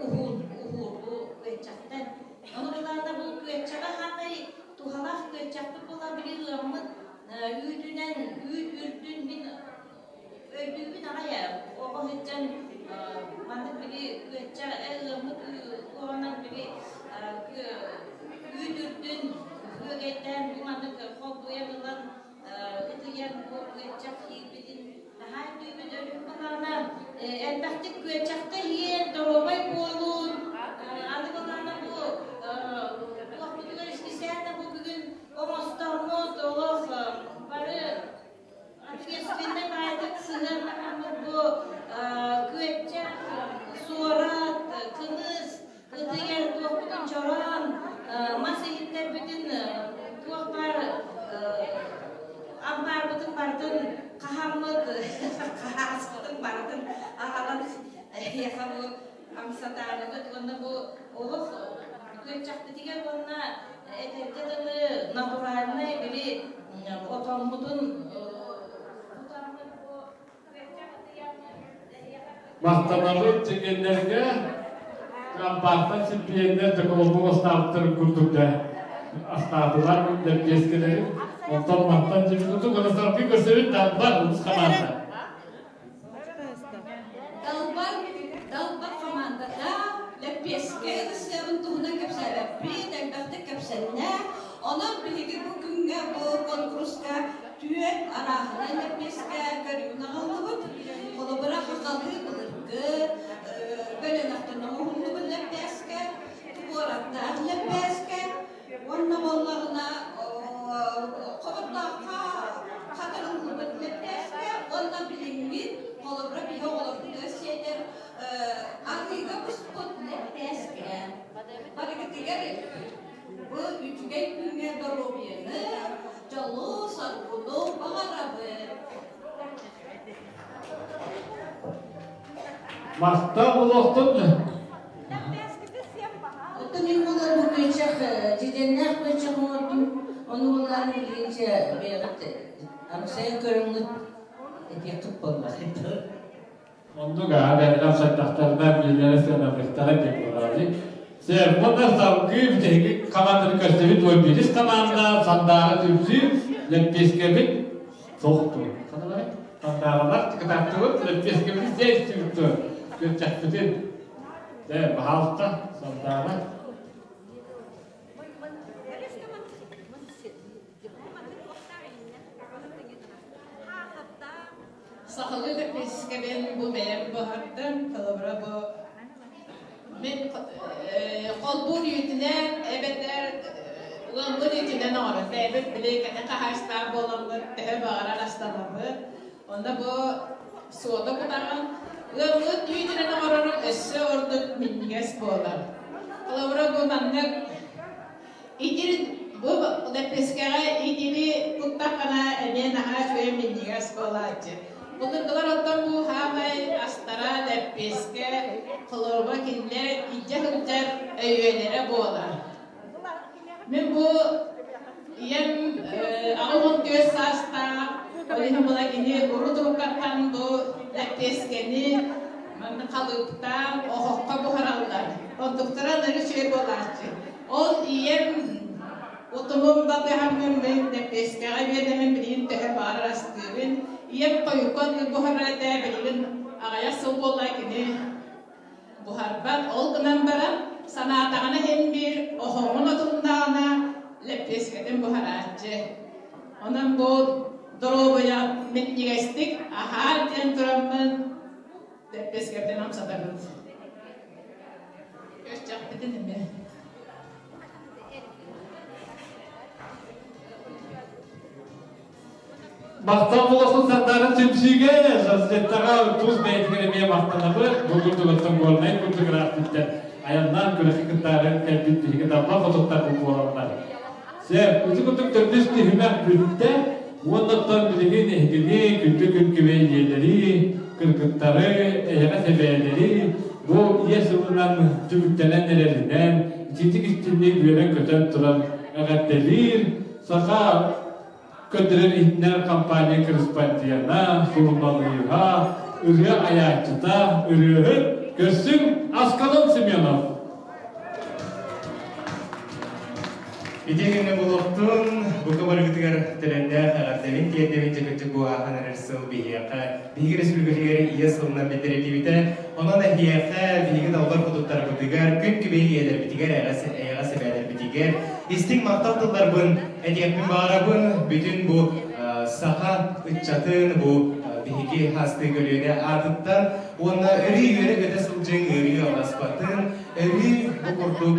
уһун уһуур бу күөччэхтэн. Ону былаана бу күөччэҕэ хаамай туһалаах күөччэхпит буола били ыаммыт үүтүнэн үүт үрдүн мин өйдүүбүн аҕай оҕо сылдьан маннык били күөччэх ыаммыт уоҕунан били үүт үрдүн күөгэйдээн бу маннык холбуйан ылан ытыйан бу күөччэх киирбитин наһаа өйдүүбүн өлүм былаана элбэхтик күөччэхтэ иһиэн доруобай буолуун аны былаана бу туохпутугар исписээн бу бүгүн оҥостоммут олох бары ответственнай баайдык сыһыаннаһаммыт бу күөччэх суорат кымыс ытыйар туохпутун чороон, мас иһиттэрбитин туох баар ампаарбытын барытын хаһаммыт, хаһааспытын барытын аҕалан эһиэхэ бу амсатаарыбыт уонна бу олох күөччэхпитигэр уонна этэргэ дылы натуральнай били отоммутун тутаммыт бу Махтанабыт чэгиэннэргэ, Ампаартан сиппиэннэр доколоммук астаабыттарын курдук да астаатылар лэппиэскэлэрин. Онтон мантан дьибитутук ынасаргы көрсөбүт Далбар улус хамаанда. Далбар, Далбар хамаандата лэппиэскэ ырысыабын туһунан кэпсээбэппит, элбэхтик кэпсэннэ. Онон биһиги бу күҥҥэ бу конкурска түөрт арааһынай лэппиэскэ көрүүн аҕаллыбыт. Холобура, хахалыы былыргы бөлөнөхтөн оҥоһуллубут лэппиэскэ, куораттаах лэппиэскэ уонна буоллаҕына хобордооххо хатарыллыбыт лэппиэскэ уонна билиҥҥи холобура биһи оҕолорбутугар сиэтэр арыыга буспут лэппиэскэ. Барыгытыгар Бу үчүгэй күҥҥэ доруобуйаны, дьолу-соргуну баҕарабыт. Махтал олохтун. Оттон мин буолар бу күөччэх дьидьэннээх күөччэх оҥордум. Ону булаан билигинчэ бэйэҕит амсайан көрөҥҥүт этиэххит буоллар. Оннук аа бэйэлэр сайтахтарына билэлэрэ сыаналыахтара диэн буолаары. Сэрбата салгыы бүтэһиги команданы көрсөбүт 11 команда Сандаара түмсүү лэппиэскэбит сохту. Ханылары? Сандааралар кытааттыбыт лэппиэскэбит сиэстибит күөччэхпитин. Дэ, баһаалта Сандаара. Сахалыы лэппиэскэбин бу бэйэм буһардым, холобура бу мин холбуур үүтүнэн эбэтэр ыаммыт үүтүнэн оҥорон бэйэбит били кэтэх хаһаайыстаах буоламмыт төһө баҕарар астанабыт. Онно бу суода кутаҕын ыаммыт үүтүнэн оҥорорум өссө ордук минньигэс буолар. Холобура бу маннык Итир бу лэппиэскэҕэ итири куттаххына эмиэ наһаа үчүгэй минньигэс буолааччы. Былыргылар оттон бу хаамай астара лэппиэскэ холоруба кинилэр илдьэ сылдьар өйүөлэрэ буолар. Мин бу ийэм 84 саастаах, ол иһин була кини урут уруккаттан бу лэппиэскэни манна халыыптаан оһоххо буһараллар. Онтуктара нары үчүгэй буолааччы. Ол ийэм Утумум батыһаммын мин лэппиэскэҕэ үөрэнэммин билигин төһө баҕарар астыыбын. Ийэм хойукка оннук буһарар этэ, билигин аҕыйах сыл буолла кини буһарбат. Ол гынан баран санаатаҕына иһин биир оһоҕун отуннаҕына лэппиэскэтин буһарааччы. Онон бу доруобуйа минньигэстик аһаар диэн тураммын лэппиэскэбитин амсатабыт. Көччөхпүтүн эмиэ. Махтал буолуохтун Сардаана түмсүүгэ, Сарсыттаҕа тус бэйэтигэр эмиэ махтанабыт. Бу курдук Горнай курдук ыраахтыттан айаннаан күрэххэ кыттаары кэлбит биһиги далла хотуттар бу буолаллар. Сөп, ити курдук төрдүс түһүмэх бүттэ. Уонна оттон билигин эһигини күндү күн күбэй ийэлэри, кыргыттары, эйэҕэс эбээлэри бу ийэ сылынан түмүктэнэн эрэринэн итиитик истинник үөрэн-көтөн туран эҕэрдэлиир саха көрдөрөр-иһитиннэрэр компания корреспондена, суруналыыһа, ырыа айааччыта, ырыаһыт Көрсүҥ Аскалон Семенов. Ити күҥҥэ булуохтун, бука барыгытыгар төлөннөөх эҕэрдэбин тиэрдэбин дьэ бу ааһан эрэр сыл биһиэхэ, биһиги республикатыгар ийэ сылынан биллэриллибитэ. Онон эһиэхэ, биһиги далбар хотуттарбытыгар, күн күбэй ийэлэрбитигэр, эйэҕэс эбээлэрбитигэр истиҥ махтал тылларбын этиэхпин баҕарабын. Бүтүн бу саха ыччатын, бу биһиги хастыы көлүөнэ аатыттан уонна өрүү үөрэ-көтө сылдьыҥ, ыарыы алҕаспатын, Өрүү бу курдук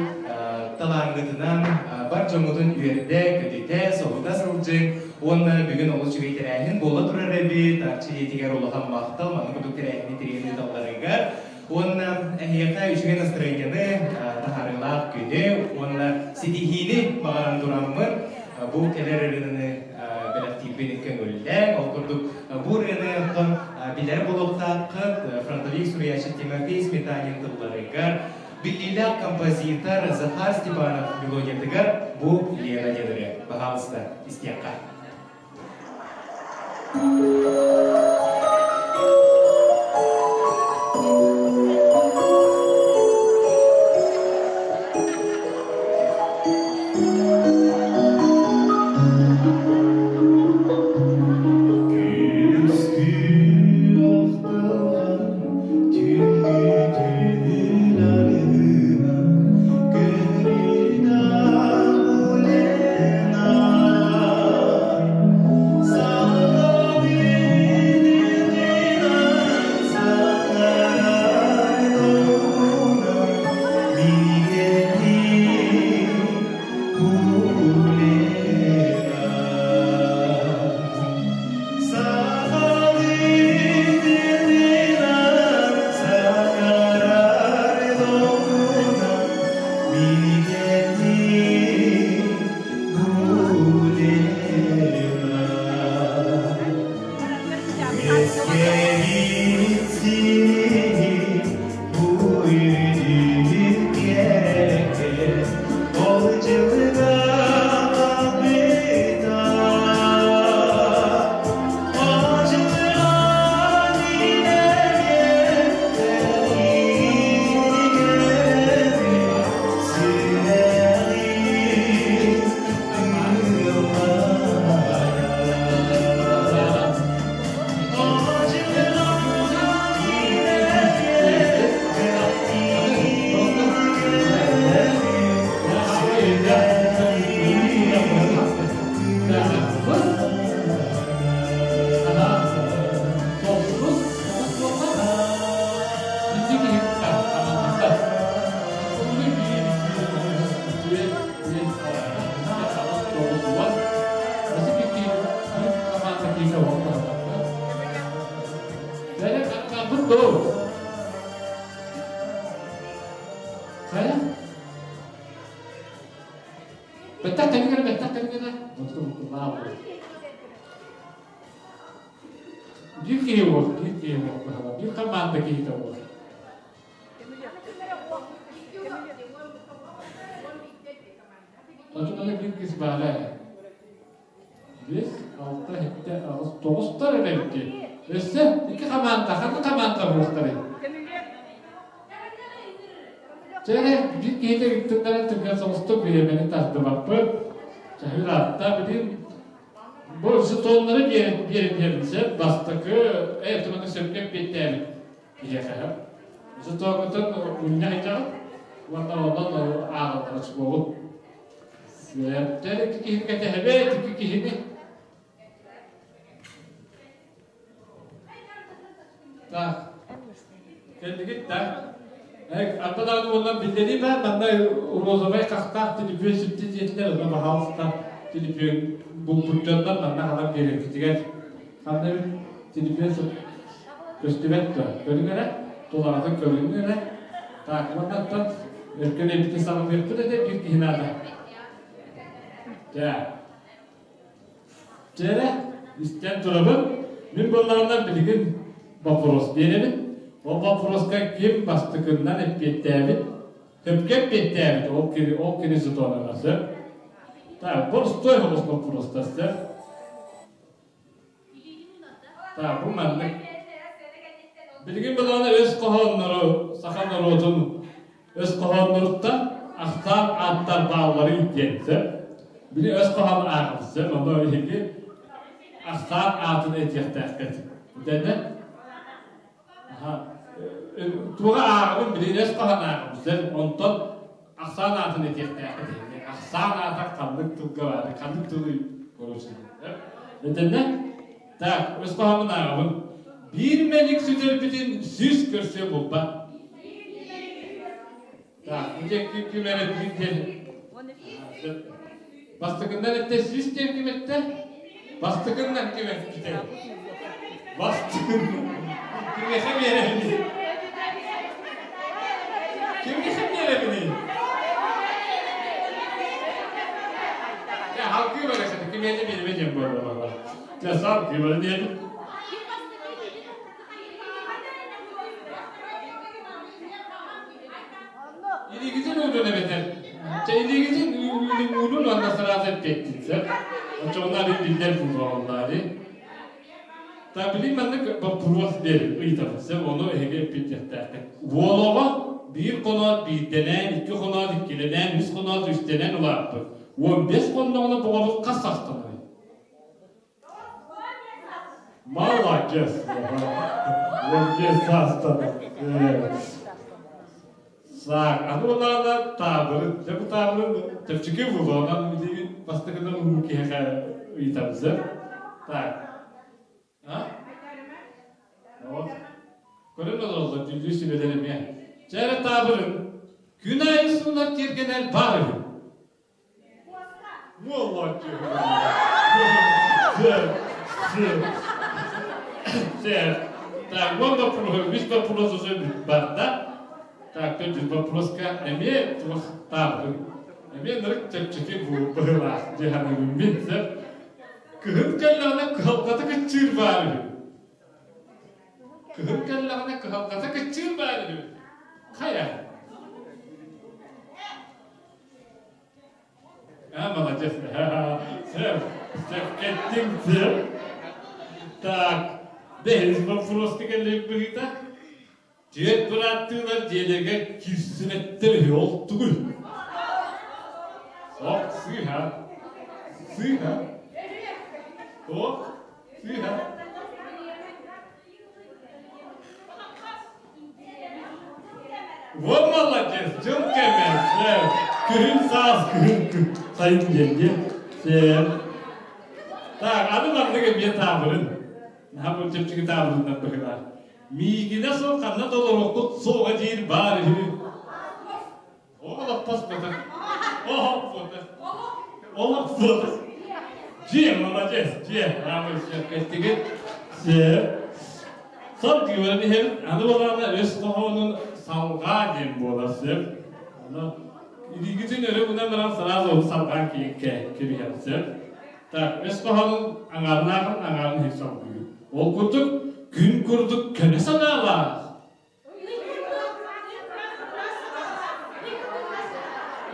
талааҥҥытынан бар дьоҥҥутун үөрдэ, көтүтэ, соһута сылдьыҥ уонна бүгүн олус үчүгэй тэрээһин буола турар эбит. Арчы дьиэтигэр улахан махтал маннык курдук тэрээһини тэрийэн ыыталларыгар уонна эһиэхэ үчүгэй настроениены, таһаарыылаах күнү уонна ситиһиини баҕаран тураммын бу кэлэр ырыаны бэлэхтиирбин көҥүллээҥ. Ол курдук бу ырыаны оттон билэр буолуохтааххыт фронтовик суруйааччы Тимофей Сметанин тылларыгар биллиилээх композитор Захар Степанов мелодиятыгар бу Лена диэн ырыа. Пожалуйста, истиэххэ. Биир киһи уох, биир киһи уох быһала, биир команда киһитэ уох. Оччоҕо биир кыс баара ээ. Биэс, алта, сэттэ, аҕыс, тоҕустар эрэ эбит Өссө икки хамаанда, ханна хамаанда буолуохтарай? Чэ эрэ, биир киһитэ ыыттыннаран түргэн соҕустук бириэмэни тардыбаппыт. Чаһыраатта билин бу жетоннары биэрэн сөп бастакы этиманы сөпкө эппиэттээбит киһиэхэ жетоҥҥутун мунньа сылдьаҕыт уонна онон ааҕаллара чугуоҕут. Сөптөр икки киһини кэтэһэбит, икки киһини. Так. Кэллигит да? Ата даҕаны уонна биллэрии баар, манна розовай хахтаах телефон сүттэ диэтилэр, онно баһаалыста телефон булбут дьоннор манна хаlan биэрэргитигэр. Ханна эбит телефон көстүбэт дуо? Көрүҥ эрэ, тулаҕытын көрүҥ эрэ. Так, уонна оттон өркөн эбитин саҕалыахпыт этэ биир киһи наада. Дьэ. Дьэ, истэн турабын. Мин буоллаҕына билигин вопрос биэрэбин. Ол вопроска ким бастакыннан эппиэттээбит, сөпкө эппиэттээбит, ол кини, ол кини жетонана сөп. Так, простой соҕус вопростар сөп. Так, бу маннык. Билигин былаана өс хоһооннору саха норуотун өс хоһоонноруттан ахсаан ааттар баалларын диэн сөп. Били өс хоһоон ааҕабыт сөп, ону биһиги ахсаан аатын этиэхтээххит. Дэнэ? Туоҕа ааҕабын билигин өс хоһоон ааҕабыт сөп, онтон ахсаан аатын этиэхтээххит эһиги. Ахсаан аата ханнык тылга баар, ханнык тылы короче. Этэннэ? Так, өс хоһоонун ааҕабын. Биир мэник сүтэрбитин сүүс көрсүө булбат. Так, дьэ ким эрэ биир диэн. Бастакыннан эттэ сүүс диэн ким эттэ? Бастакыннан ким эппитэ? Бастакыннан. Кимиэхэ биэрэбиний? Кимиэхэ биэрэбиний? Дьэ, халкыы барасыты кимиэхэ биэрэбин диэн буолла. Дьэ, салгыы бара диэбит. Илиигитин уунун эбэтэр. Чэ, илиигитин уунун уонна сразу эппиэттин сөп. Оччоҕуна арыы биллэр буолуоҕаллаа дии. Та билин маннык боппуруос биэрин ыйытабын сөп, ону эһиги эппиэттиэхтээххит. Уол оҕо биир хоноот биирдэнээн, икки хоноот иккилэнээн, үс хоноот үстэнэн улааппыт. 15 хонноҕуна боҕобут хас састанарый? Молодец! 15 саастанар. Саак, аны улаана таабырын, дьэ бу таабырын чэпчэки буолуо, онон билигин бастакынан улуу киһиэхэ ыйытабын сөп. Так. А? Вот. Көрөн олороллор, дьүүллүүр сүбэлэр эмиэ. Чэ эрэ таабырын, күн аайы суунар тиэргэнэр баар үһү. Молодец! Так, вот вопрос, весь вопрос уже барда. Так, төрдүс вопроска эмиэ туох таабырын. Эмиэ нырык чэпчэки быһыылаах дии саныыбын мин сөп. Кыһын кэллэҕинэ кыһалҕата кыччыыр баар үһү. Кыһын кэллэҕинэ кыһалҕата кыччыыр баар үһү. Хайа? А, молодец. Сөп, сөп кеттиҥ, сөп. Так, бэһис боппуруоска кэллик быһыыта. Түөрт бырааттыылар дьиэлэригэр киирсибэттэр үһү, ол тугуй? Сок, сыыһа. Сыыһа. Туох? Сыыһа. Во молодец, дьыл кэмэ, сөп. Күһүн саас, күһүн сайын диэн диэн. Сөп. Так, аны маннык эмиэ таабырын. Наһаа бу чэпчэки таабырыннар быһыылаах. Миигинэ суох ханна да олоруоххут суоҕа диир баар үһү. Олох ботах. Олох ботах. Олох ботах. Дьиэ, молодец, дьиэ. Аамай сөпкэттигит. Сөп. Салгыы баран иһэбит. Аны буолаана өс хоһоонун салҕаа диэн буолар сөп. Аны илиигитин өрө гынан баран сразу ону салҕаан кэбиһэр сөп. Так, өс хоһоонун аҥаарынааҕын аҥаарын иһин салгыы. Ол курдук күн курдук көнө санаалаах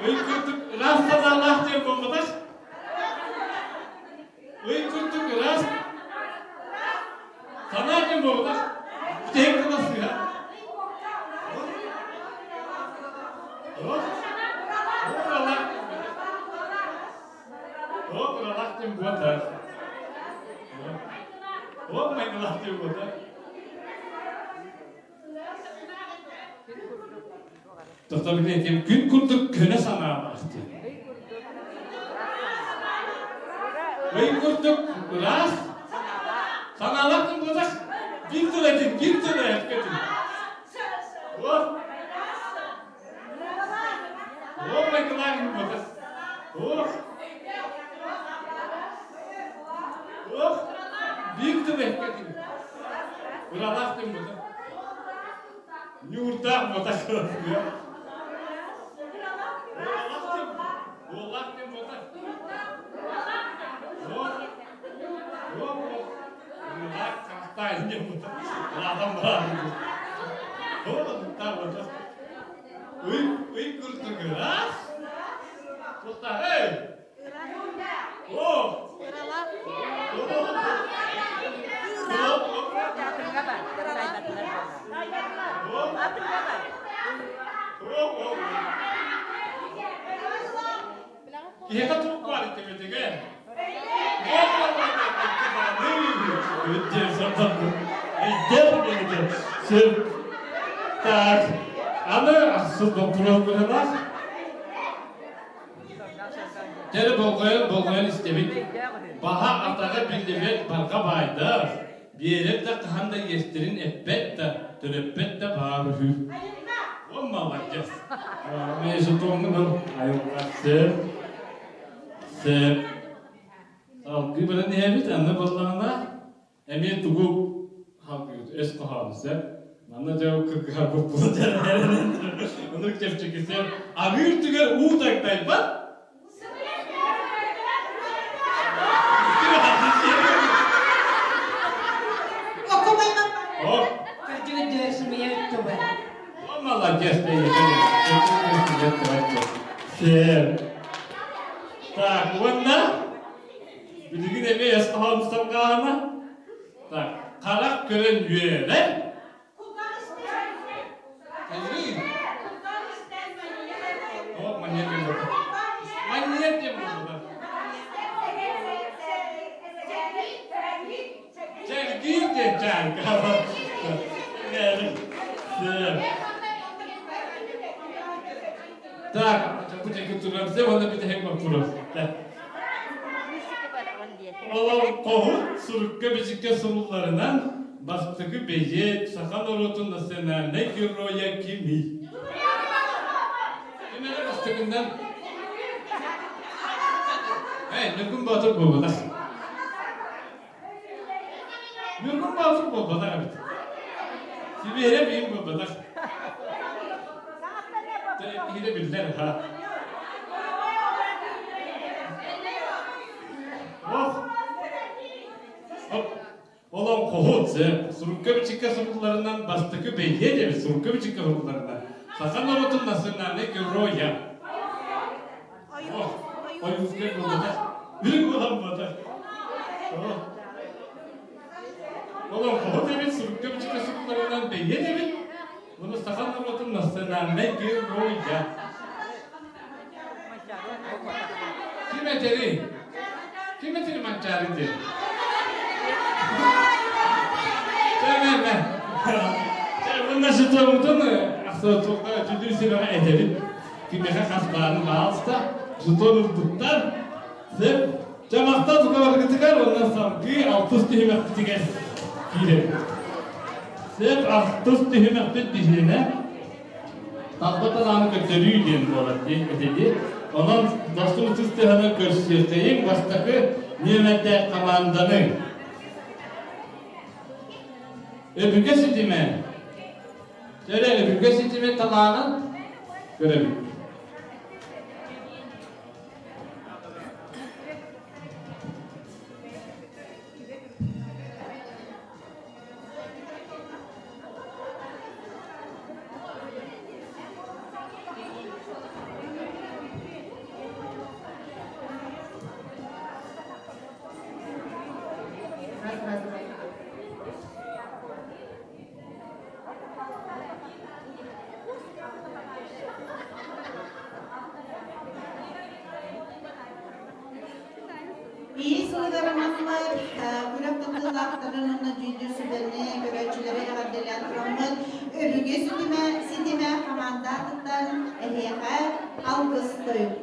Ый курдук ыраас санаалаах диэн буолбатах. Ый курдук ыраас санаа диэн буолбатах. Бүтэһик тыла сыыһа. О, ыралаах диэн буотах. О, майгылаах диэн буотах. Тохтоо билиэтим күн курдук көнө санаалаах диэн. Ый курдук ыраас санаалаах диэн буотах. Биир тыл этин, биир тыл этин. О, О, майгылаах диэн буотах. Ох. Ох. Биир тыл этин. Ыралаах диэн буотах. Ньуурдаах буотах. Уоллаах диэн буотах. Ох. Ох. Уоллаах хахтай диэн буотах. Улаатан баран. О, буотах. Ый, ый курдук ыраас. Тута, эй! О! Киһиэхэ туох баар итибитигэ? Так, аны ахсыс боппуруос быһылаах. Дьэ болҕойон болҕойон истэбит. Баһа атаҕа биллибэт барҕа баайдар. Биэрэр да хаһан да иэстэрин эппэт да, төлөппөт да баар үһү. О, молодец. Мен айылҕа сөп. Сөп. Салгыы баран иһэбит, аны буоллаҕына эмиэ тугу халгыыбыт өс хоһоону сөп. Манна дьэ кыргыһар боппула Онук чэпчэки сөп. Аһыыр түгэр уу тагдайбат. О, молодец, Сөп. Так, уонна билигин эмиэ өс хоһоон устаргаана. Так, харах көрөн үөрэр. О, маньяк диэн буолла. Маньяк диэн буолла. Чэргиир диэн чаарка. Так, бу турар, уонна бүтэһик боппуруос. Олоҥхоһут сурукка-бичиккэ сурулларынан бастакы бэйиэт, саха норуотун национальнай геройа кимий? Ким эрэ бастакынан? Эй, Ньургун Боотур буолбатах. Ньургун Боотур буолбатах эбит. Сибиэрэ биир буолбатах. Киһи биллэр, ха. Ох! Олоҥхоһут, сурукка-бичиккэ сурулларынан бастакы бэйиэт эбит, сурукка-бичиккэ сурулларынан. Саха норуотун национальнай геройа. Ох, ойуускай буолбатах. Үрүҥ буолан буолбатах. Олоҥхоһут эбит, сурукка-бичиккэ сурулларынан бэйиэт эбит. Уну саха норуотун национальнай геройа. Ким этэрий? Ким этэрий Манчаары диэн? Чэ, мэ, мэ. Чэ, мунна сытыамытын ахсаатуохха түдүр сибэҕэ этэбит. Кимиэхэ хас баарын баалста, жетон ылбыттар. Сеп, чэ, махтал тугабаргытыгар уонна салгыы алтыс түһүмэхпитигэр киирэбит. Сеп, алтыс түһүмэхпит биһиэнэ Талба талааны көрдөрүү диэн буолар дии этиги. Онон дохсун ытыс тыаһынан көрсүөххэйиҥ бастакы нүөмэрдээх хамаанданы. Өбүгэ ситимэ. Төрө өбүгэ ситимэ талаанын көрөбүт. сылыгар анаммыт күрэх кыттыылаахтарын уонна дьүүллүүр сүбэни көрөөччүлэри эҕэрдэлээн тураммыт Өбүгэ ситимэ ситимэ хамаанда аатыттан эһиэхэ алгыс тойук.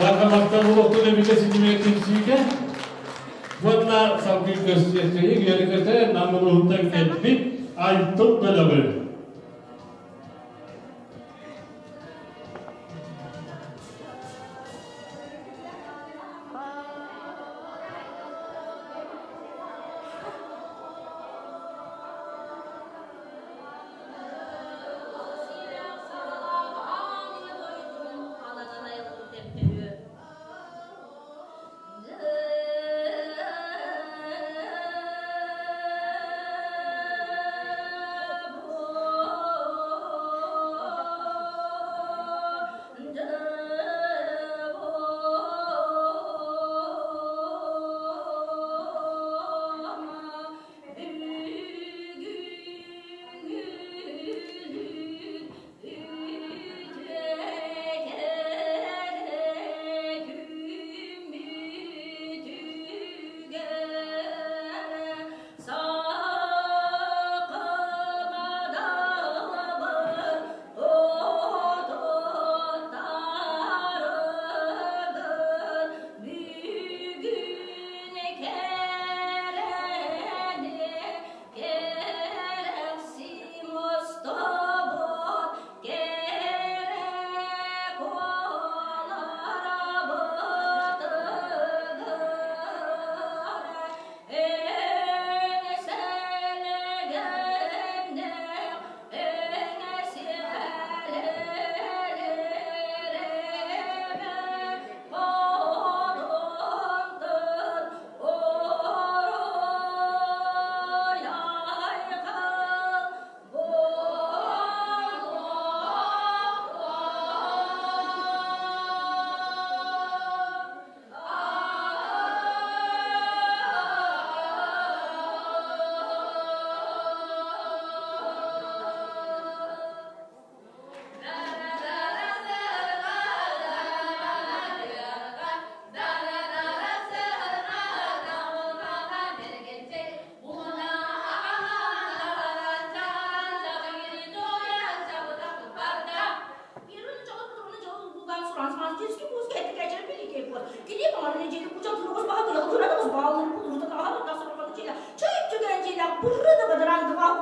Барҕа махтал олохтон өбүгэ ситимэ түмсүүгэ уонна салгыы көрсүөхтэйик үөрэ-көтө Нам улууһуттан кэлбит Айтыл бөлөҕү.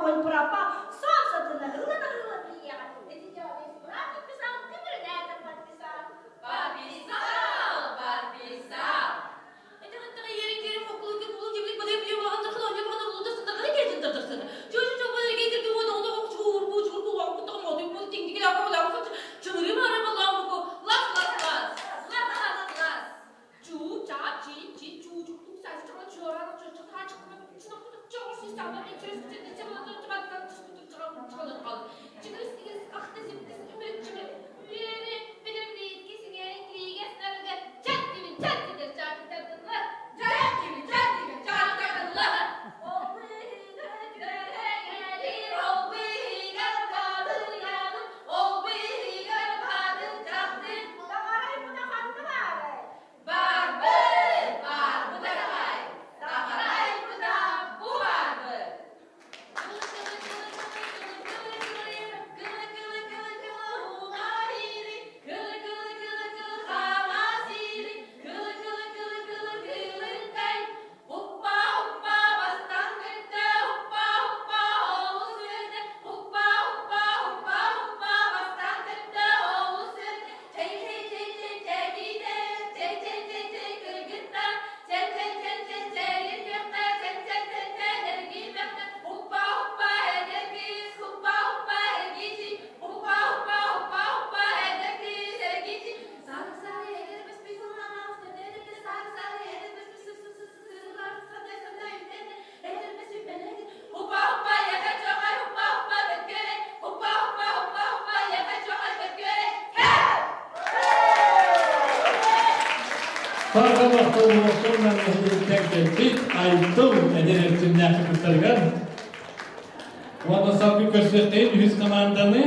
Огонь пропал, сам сатана, ылла приехал. Эти дела исправно подписал, губернатор подписал. Подписал, подписал. Сарга махтал нэһилиэктэн кэлбит Айтыл эдэр эрчимнээх кыргыттарыгар уонна салгыы көрсүөхтэйин үһүс команданы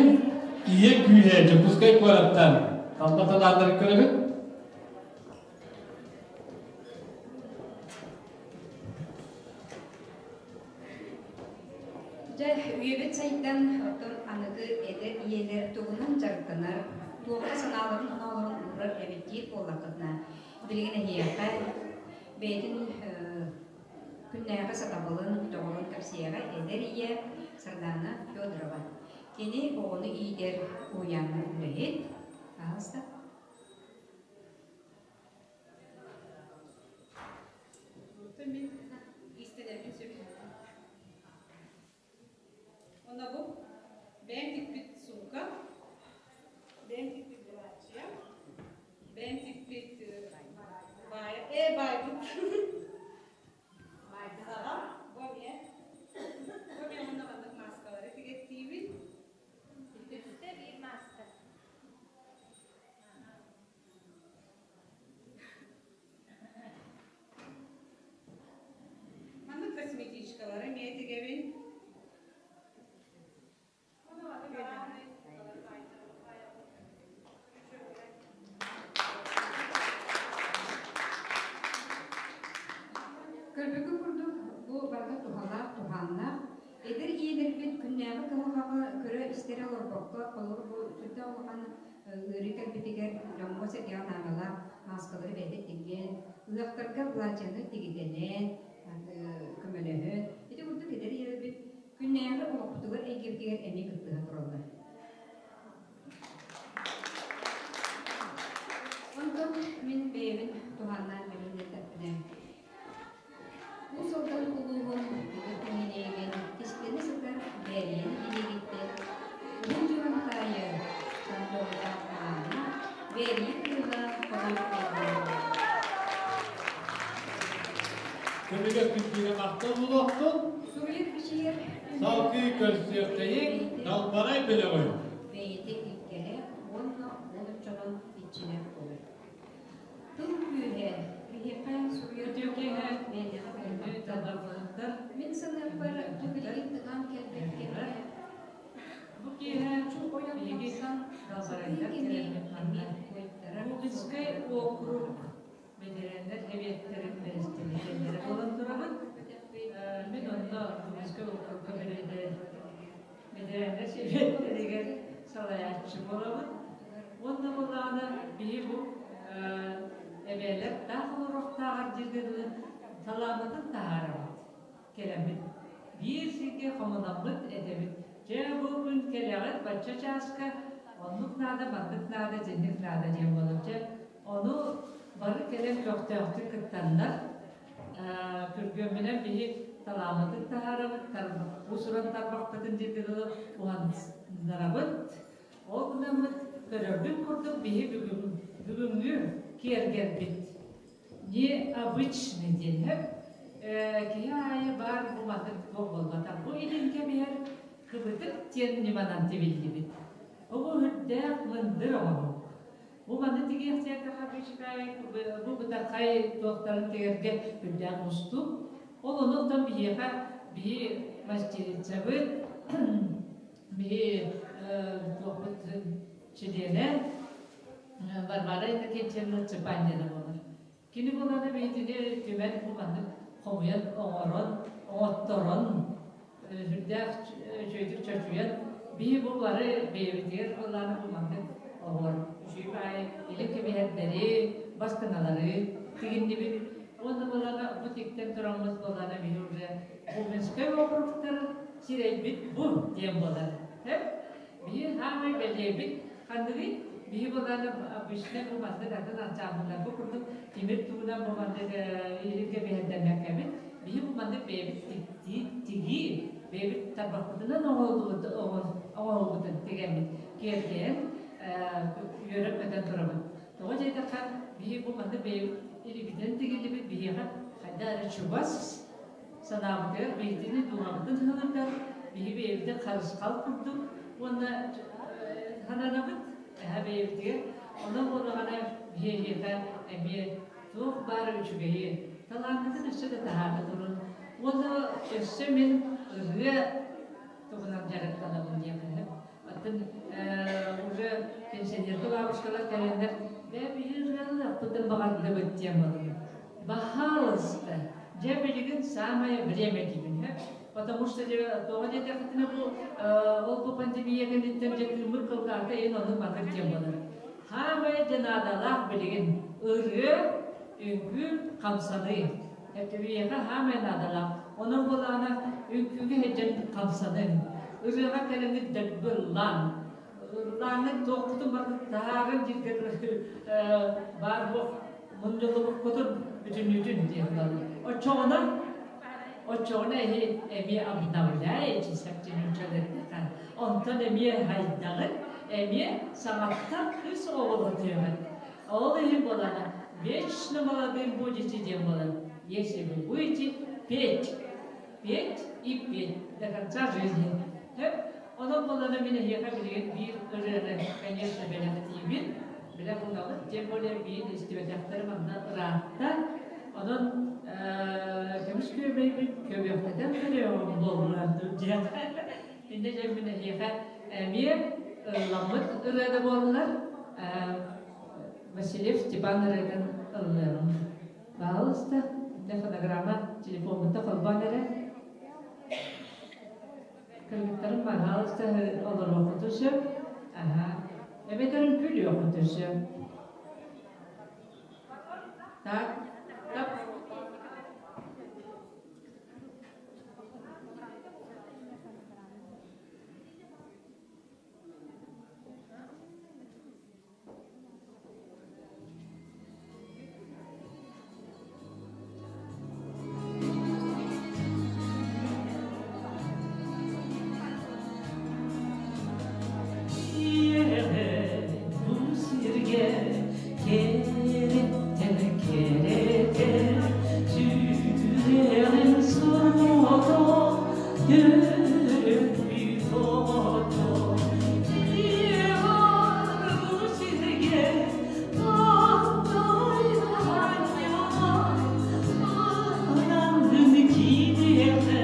Ийэ күүһэ Дьокуускай куораттан талба талааннарын көрөбүт. Дьэ, үйэбит сайдан, оттон аныгы эдэр ийэлэр тугунан дьарыктанар, туохха санааларын оноолорун уурар эбит диир буоллаххытына, билигин эһиэхэ бэйэтин күннээҕи сатабылын, дьоҕурун кэпсиэҕэ эдэр ийэ Сардаана Федорова. Кини оҕону иитэр уһуйааҥҥа үлэһит. Пожалуйста. Мин иистэнэрбин сөбүлүүбүн. Онно бу бэйэм тикпит суумка, бэйэм тикпит былааччыйа, бэйэм тикпит баай, э баайбыт аҕам бу эмиэ бу эмиэ уонна маннык мааскалары тигэттиибин. Үстэ биир мааска. Маннык косметичкалары эмиэ тигэбин. Көрбүккүт курдук, бу барыта туһалаах, туһааннаах. Эдэр ийэлэрбит күннээҕи кыһалҕаҕа көрө-истэрэ олорбокко, холобур бу сүрдээх улахан ыарыы кэлбитигэр дьоҥҥо-сэргэҕэ наадалаах мааскалары бэйэтэ тигэн, ыһыахтарга былаачыйаны тигитэлээн, көмөлөһөн, ити курдук эдэр ийэлэрбит күннээҕи олохпутугар эйгэбитигэр эмиэ кыттыһа тураллар. Онтон мин бэйэбин туһааннаан билиннэрдэхпинэ, Уус Алдан улууһун Түмүк нэһилиэгин кистэнэ сытар Бээрийэ нэһилиэгиттэн Уһун Дьурантаайы Сандоҕолоох Аана Бээрийэ кыыһа хонон кэллэ. Көмүгэ күндүгэ махтал булуохтун. Суруйар-бичийэр Салгыы көрсүөхтэйиҥ Далбарай бөлөҕү. Бэйэтэ илгэлээх уонна уол оччонон иччилээх буолар. Тыл күүһэ биһиэхэ суруйар мээнэҕэ кэлбэт. Мин саныахпар, бу билигин тыгаан кэлбэт кэмҥэ Бу киэһэ ойон биһиги тахсан сатыы Далбарайдар кими кэлэммит эмиэ манна куойтарар Рубинскай уокурук бэтэрээннэр сэбиэттэрин бэрэстэбиитэллэрэ буолан турабыт. Мин онно Рубинскай уокурукка бэтэрээннэр сэбиэттэригэр салайааччы буолабын. Уонна буоллаҕына биһи бу эбээлэр таах олоруохтааҕар дииргэ дылы талааммытын таһаарабыт, кэлэммит. Биир сиргэ хомунаммыт бачча чааска оннук наада, маннык наада, дьинник наада диэн буолар. Дьэ, ону бары кэлэн көхтөөхтүк кыттаннар, күргүөммүнэн биһи талааммытын таһаарабыт, уус-уран тарбахпытын диэки дылы уһаннарабыт. Ол гынаммыт көрөрбүт курдук биһи бүгүҥҥү киэргэлбит необычный диэн сөп. Киһи аайы баар бу маннык туох буолбатах. Бу илин кэбиһэр кыбытык диэн ньыманан тибиллибит. Бу үрдээх мындыр оҥоһук. Бу маны тигиэхтээтэхэ бу бытархай туохтарын тигэргэ үрдээх мустук. Ол онуттан биһиэхэ биһи мастерицабыт биһи туохпут чилиэнэ Варвара Иннокентьевна Цыпандина буолар. Кини буланы бэйэтини түмэн бу маннык хомуйан оҥорон, оҥотторон, сүрдээх үчүгэйдик чочуйан, биһи бу бары бэйэбитигэр буоллааны бу маннык оҕор үчүгэй баайы илин кэбиһэрдэри, бастыҥалары тигиннибит. Уонна буоллаана бу тиктэн тураммыт буоллаана биһи уже Бубинскай округтар сирэйбит бу диэн буолар. Биһи хаамай бэлиэбит ханныгый? Биһи буоллаана обычно бу маннык атын ансаамбылларга курдук тимир тугунан бу маннык илин кэбиһэрдэммэккэбит. Биһи бу маннык бэйэбит тигии, бэйэбит тарбахпытынан оҥоһуллубутун тигэммит киэргэйэн үөрэн-көтөн турабыт. Тоҕо диэтэххэ, биһи бу маннык бэйэбит илиибитинэн тигиллибит биһиэхэ хайда эрэ чугас санаабытыгар бэйэтини дууһабытын ыһылытар, биһи бэйэбитин харысхал курдук уонна сананабыт эһэ бэйэбитигэр. Онон буоллаҕына биһиэхэ эмиэ туох баар үчүгэйи талааҥҥытын өссө да таһаара турун. Уонна өссө мин ырыа туһунан дьарыктанабын диэххэ. Оттон уже пенсионерка бабушкалар кэлэннэр бээ биһи ырыалыахпытын баҕардыбыт диэн буолла. Баһаалыста, дьэ билигин самое время диибин, потому что тоҕо диэтэххитинэ бу ол бу пандемия кэнниттэн дьэ тыыммыт кылгаата иһин оннук маннык диэн буолар. Хаамай дьэ наадалаах билигин ырыа, үҥкүү, хамсаныы. Эпидемияҕа хаамай наадалаах. Онон буолаана үҥкүүгэ сылдьан хамсаныҥ. Ырыаҕа кэлэҥҥит дэлби ыллааҥ. Ыллааҥҥыт туохпутун барытын таһааран дииргэ баар буох мунньуллубуккутун бүтүннүүтүн диэн буолар. Оччоҕуна оччоҕуна эһи эмиэ обновляете септимүнчэлэрдихан. Онтон эмиэ хайдаҕын, эмиэ саҥаттан кыыс оҕолотуоҕун. Ол иһин буолана вечно молодым будете диэн буолан, если вы будете петь, петь и петь до конца жизни. Онон буолана мин эһиэхэ билигин биир ырыаны, конечно, бэлэхтиибин. Бэлэх уунабыт, тем более биир истибэтэхтэрим манна ыраатта. Онон көмүс күөмэйбин көбүөхтэтэн көрүөҕүм буолла диэн. Инньэ дьэ мин эһиэхэ эмиэ ылламмыт ырыа да буоллар, Васильев Степан ырыатын ыллыаҕым. Пожалуйста, дьэ фонограмма телефоммутта холбоон эрэ. Кыргыттарым, пожалуйста, олоруоххутун сөп. Аха. Эбэтэр үҥкүүлүөххүтүн сөп. Так, так. Бу сиргэ кэрэттэн кэрэтэ сүрэҕин сорҕото төрөппүт оҕото бу сиргэ ананнын киниэхэ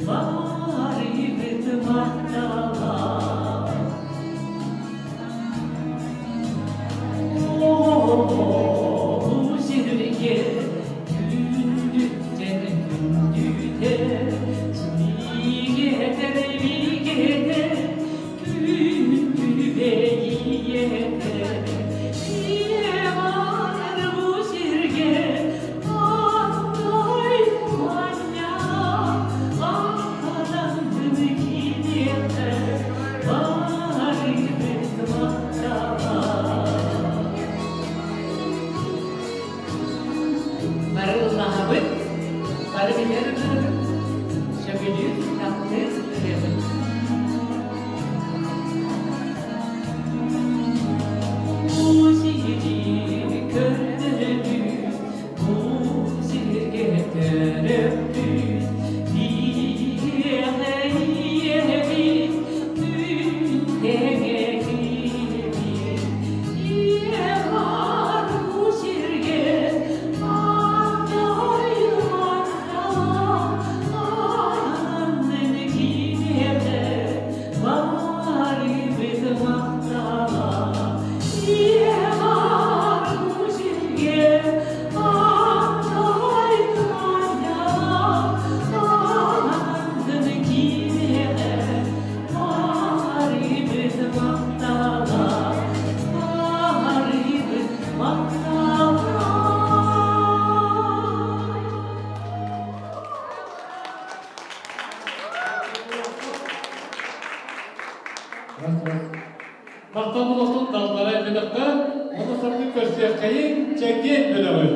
барыбыт махтала. Бу сиргэ күндүттэн күндүтэ синигэ Махтал буолуохтун даллара бөлөххө, ону саргы көрсүөххэйиҥ, чэгиэн бөлөҕү.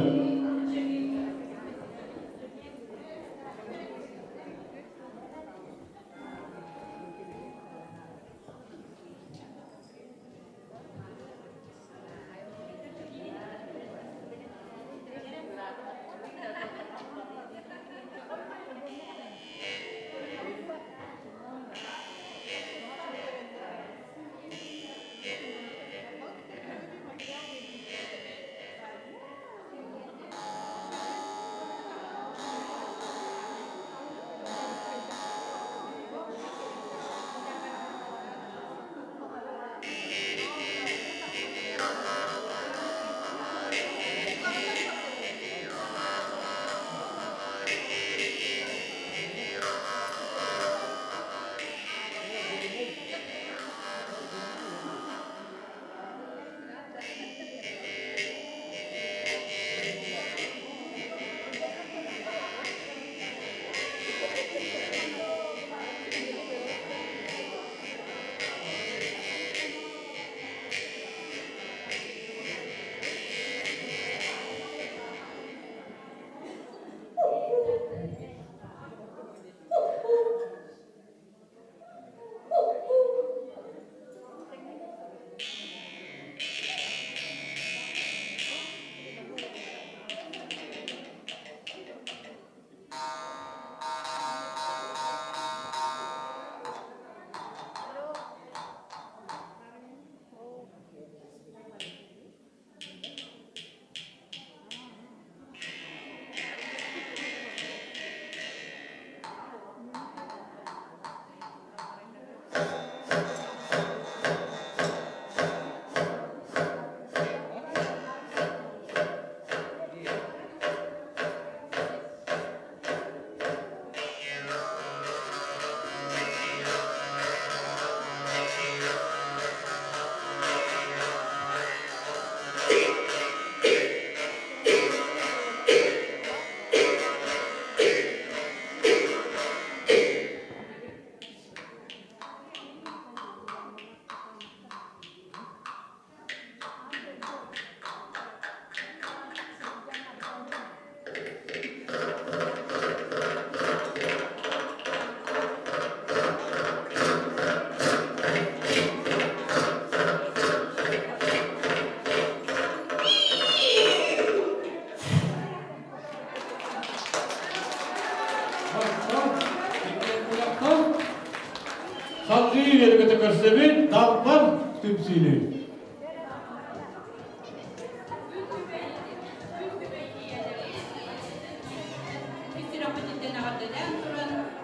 Салгыы үөрэ-көтө көрсөбүт Далбар түмсүүнү.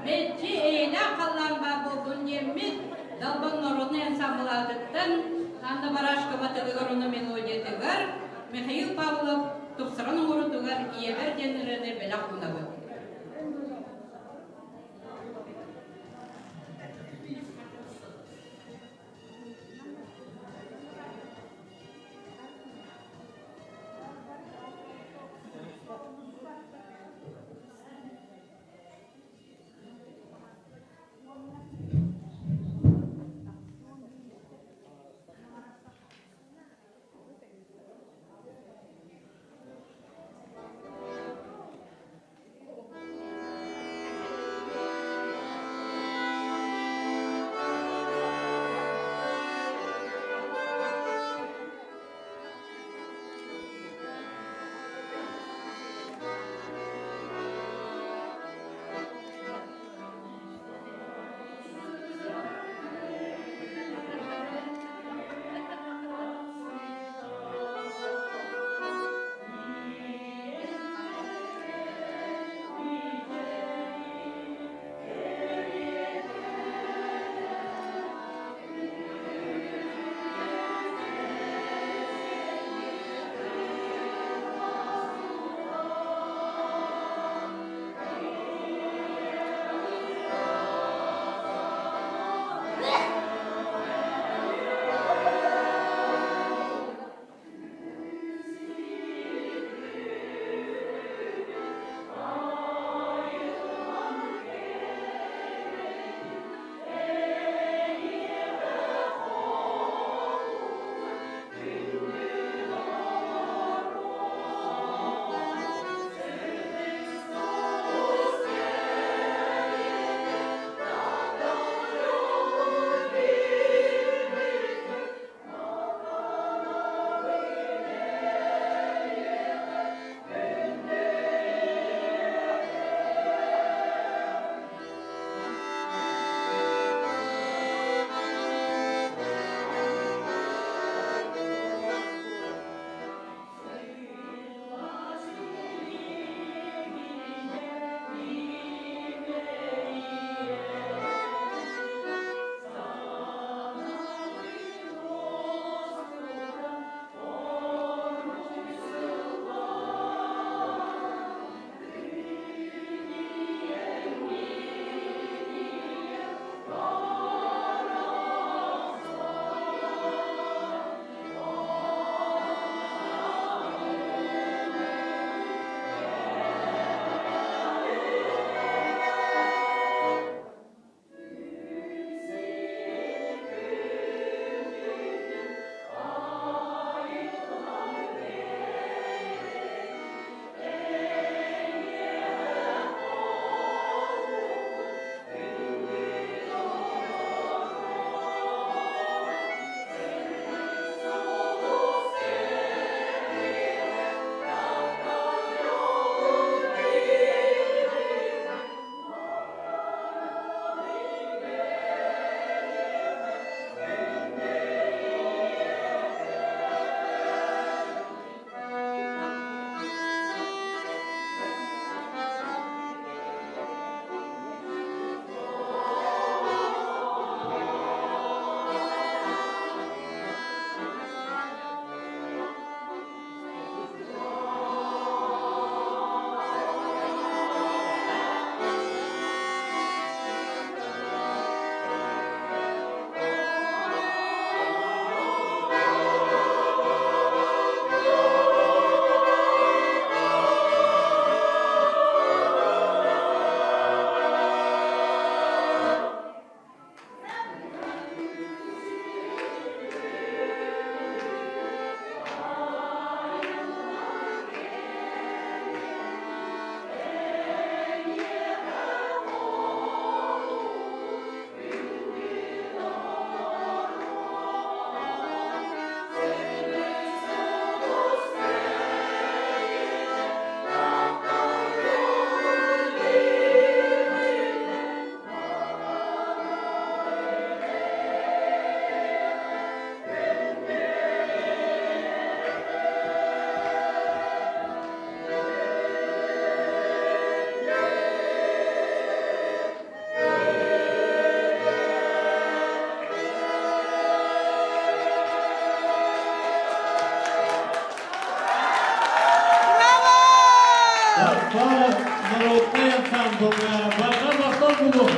Мэлдьи эйэлээх халлаан баар буоллун диэммит Далбан народнай ансамблаатыттан Анна Барашкова тылыгар уонна мелодиятыгар Михаил Павлов тупсаран оҥорутугар Ийэбэр диэн ырыаны бэлэх уунабыт.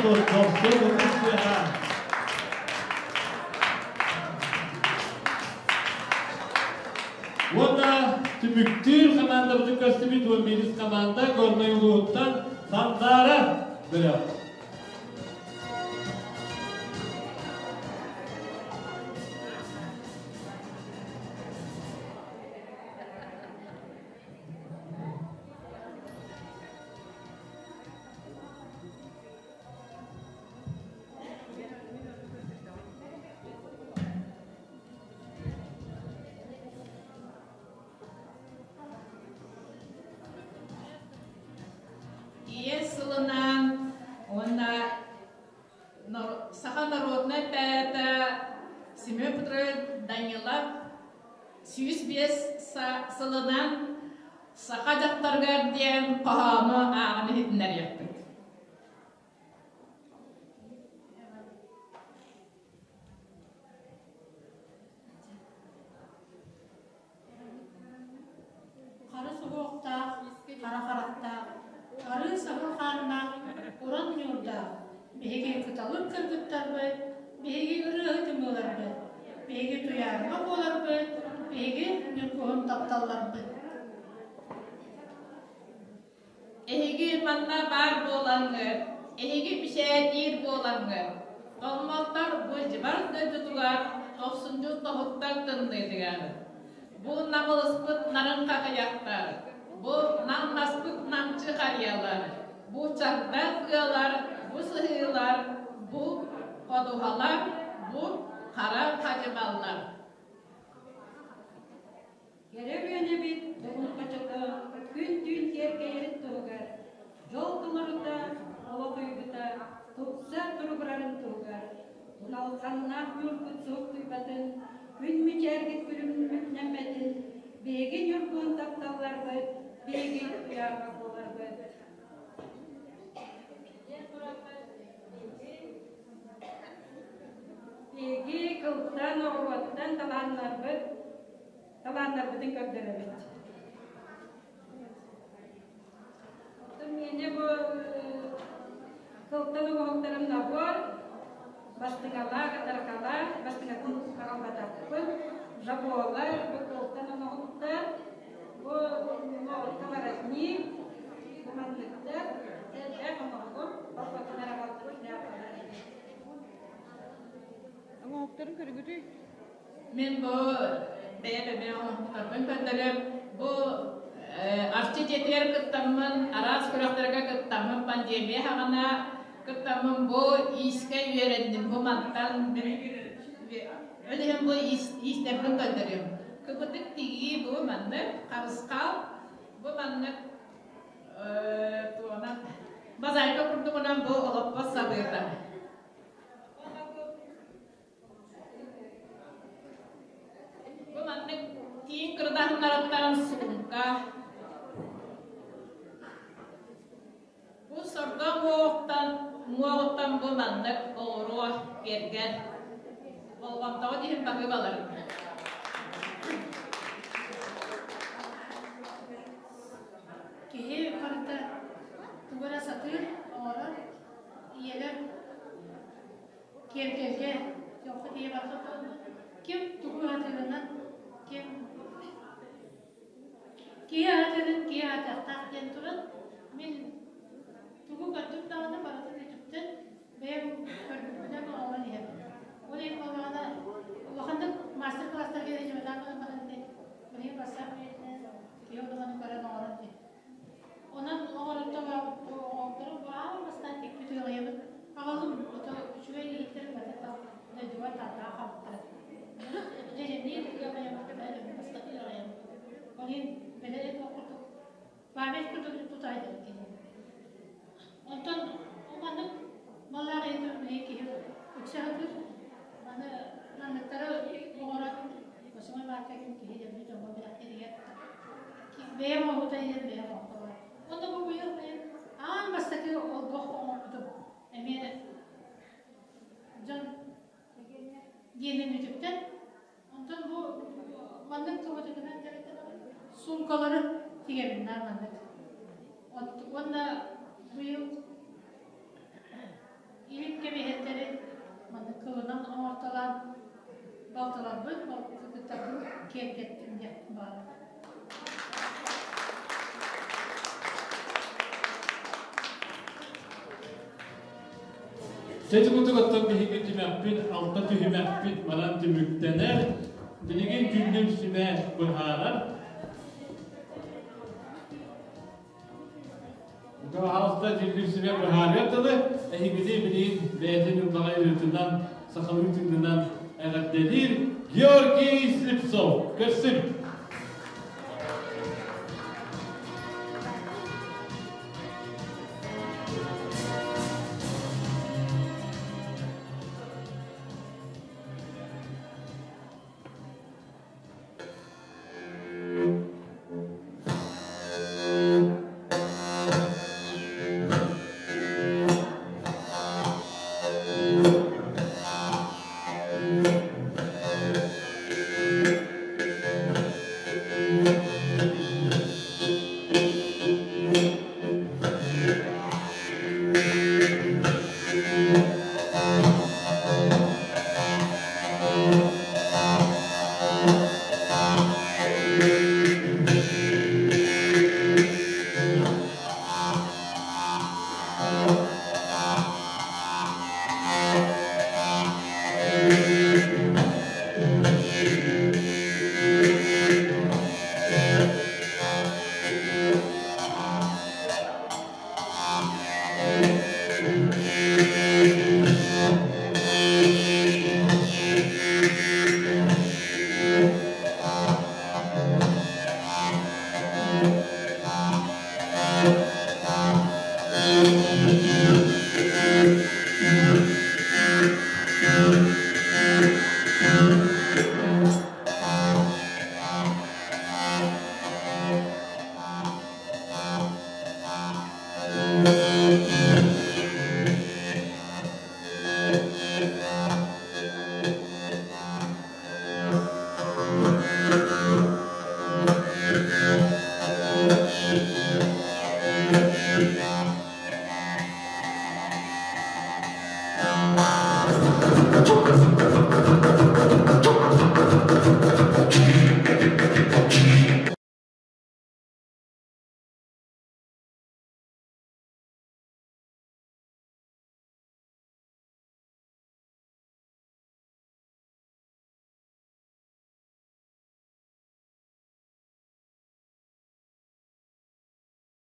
буолуохтун, дохсун ытыс тыаһа. Уонна түмүктүүр хамаандабытын көрсүбүт 11 команда Горнай улууһуттан Сандаара бөлөх. Ийэ сылынан уонна саха народнай поэта Семен Петрович Данилов 105 сылынан саха дьахтарыгар диэн хоһоону ааҕан иһитиннэриэхпит. Хара суһуохтаах, хара харахтаах, арыы саһыл хааннаах, уран ньуурдаах, биһиги кыталык кыргыттарбыт, биһиги ырыаһыт ымыыларбыт, биһиги туйаарыма буоларбыт, биһиги ньургуһун тапталларбыт. Эһиги манна баар буолаҥҥыт, эһиги мичээрдиир буолаҥҥыт, Томмоттор бу дьыбар дойдутугар тохсунньу тоһуттар тымныытыгар, бу намылыспыт нарын хахыйахтар, бу намнаспыт намчы харыйалар, бу чагда тыалар, бу сыһыылар, бу ходуһалар, бу хара хадьымаллар. Кэрэ Өлүөнэбит добун хочото күн-түүн киэркэйэрин туһугар, дьол толорута, олох уйгута тупса туругурарын туһугар, туналҕаннаах ньуургут суохтуйбатын, күн мичээргит күлүмнэммэтин, биһиги ньургун тапталларбыт, биһиги туйаарга буоларбыт. Биһиги кылтан, оҕуруоттан талааннарбыт талааннарбытын көрдөрөбүт. Оттон миэнэ бу кылтан оҥоһуктарым набор, бастыҥалаах, атаркалаах, бастыҥатын аҕалбатахпын, жаболар, бу кылтан оҥоһуктар, бу оҕотто воротник, бу манныктар, элбэх оҥоһугум, орготун аҕалбыт шляпалар. Оҥоһуктарын көрүгүтүй? Мин бу бэйэм эмиэ оҥоһуктарбын көрдөрөм. Бу Арчы дьиэтигэр кыттаммын, араас күрэхтэргэ кыттаммын, пандемия саҕана кыттаммын бу иискэ үөрэнним. Бу мантан ол иһин бу иистэрбин көрдөрүөм. Кыбытык тигии бу маннык, харысхал, бу маннык туонан мозаика курдугунан бу олоппос сабыыта. Бу маннык тииҥ кырдаһыннарыттан суумка. Бу сордоҥ уоҕуттан уҥуоҕуттан бу маннык оҕуруо киэргэл. Болҕомтоҕут иһин баһыыбаларын. Киһи барыта тугу эрэ сатыыр, оҥорор, ийэлэр киэргэлгэ дьолго тиийэ барбат ким тугу аатырынан ким киһи аатырын киһи аатыахтаах диэн туран мин тугу көрдүм даҕаны барытын үтүктэн бэйэм көрбүппүнэн оҥорон иһэбин. Ол иһин буоллаҕына улаханнык мастер-класстарга дьыбатаан баран баран билигин бассаап үйэтинэн киһи онуманы көрөн оҥорон иһэр. Онон оҥортору аан бастаан тикпит ыаҕайабыт аҕалым ото үчүгэй иһиттэр барыта дойдубар тааттаҕа хаалбыттара. Дьэдьэнниир ыаҕайабыт бастакы ыаҕайабыт. Ол иһин бэлэ туох курдук память курдук тутаайдыбыт кини. Онтон маннык маллаах ыйытым билигин киһи үксэ сатыыр. Маны манныктары оҥорон Восьмой марта күн киһи дьону дьоҥҥо бэлэхтииригэр бэйэм оҥоһута диэн бэйэм оҥордулар. Онно бу быйыл бэйэм аан бастакы олбох оҥорбутум. Эмиэ дьон диэнин үтүктэн. Онтон бу маннык кыбытыгынан дьарыктанабын. Суумкалары тигэбин наар маннык. Уонна быйыл Иһит кэбиһэрдэри маннык кылынан оҥортолоон балтыларбын, балтыттарбын киэргэттим диэн баҕарабын. Сэтик оттон биһиги түмэхпит, алта түһүмэхпит манан түмүктэнэр. Билигин дьүүллүүр сүбэ быһаарар. Алта дьүүллүүр сүбэ быһаарыар тылы эһигини билигин бэйэтин ыллаҕай ырыатынан, сахалыы тыынынан эҕэрдэлиир Георгий Слепцов. Көрсүн!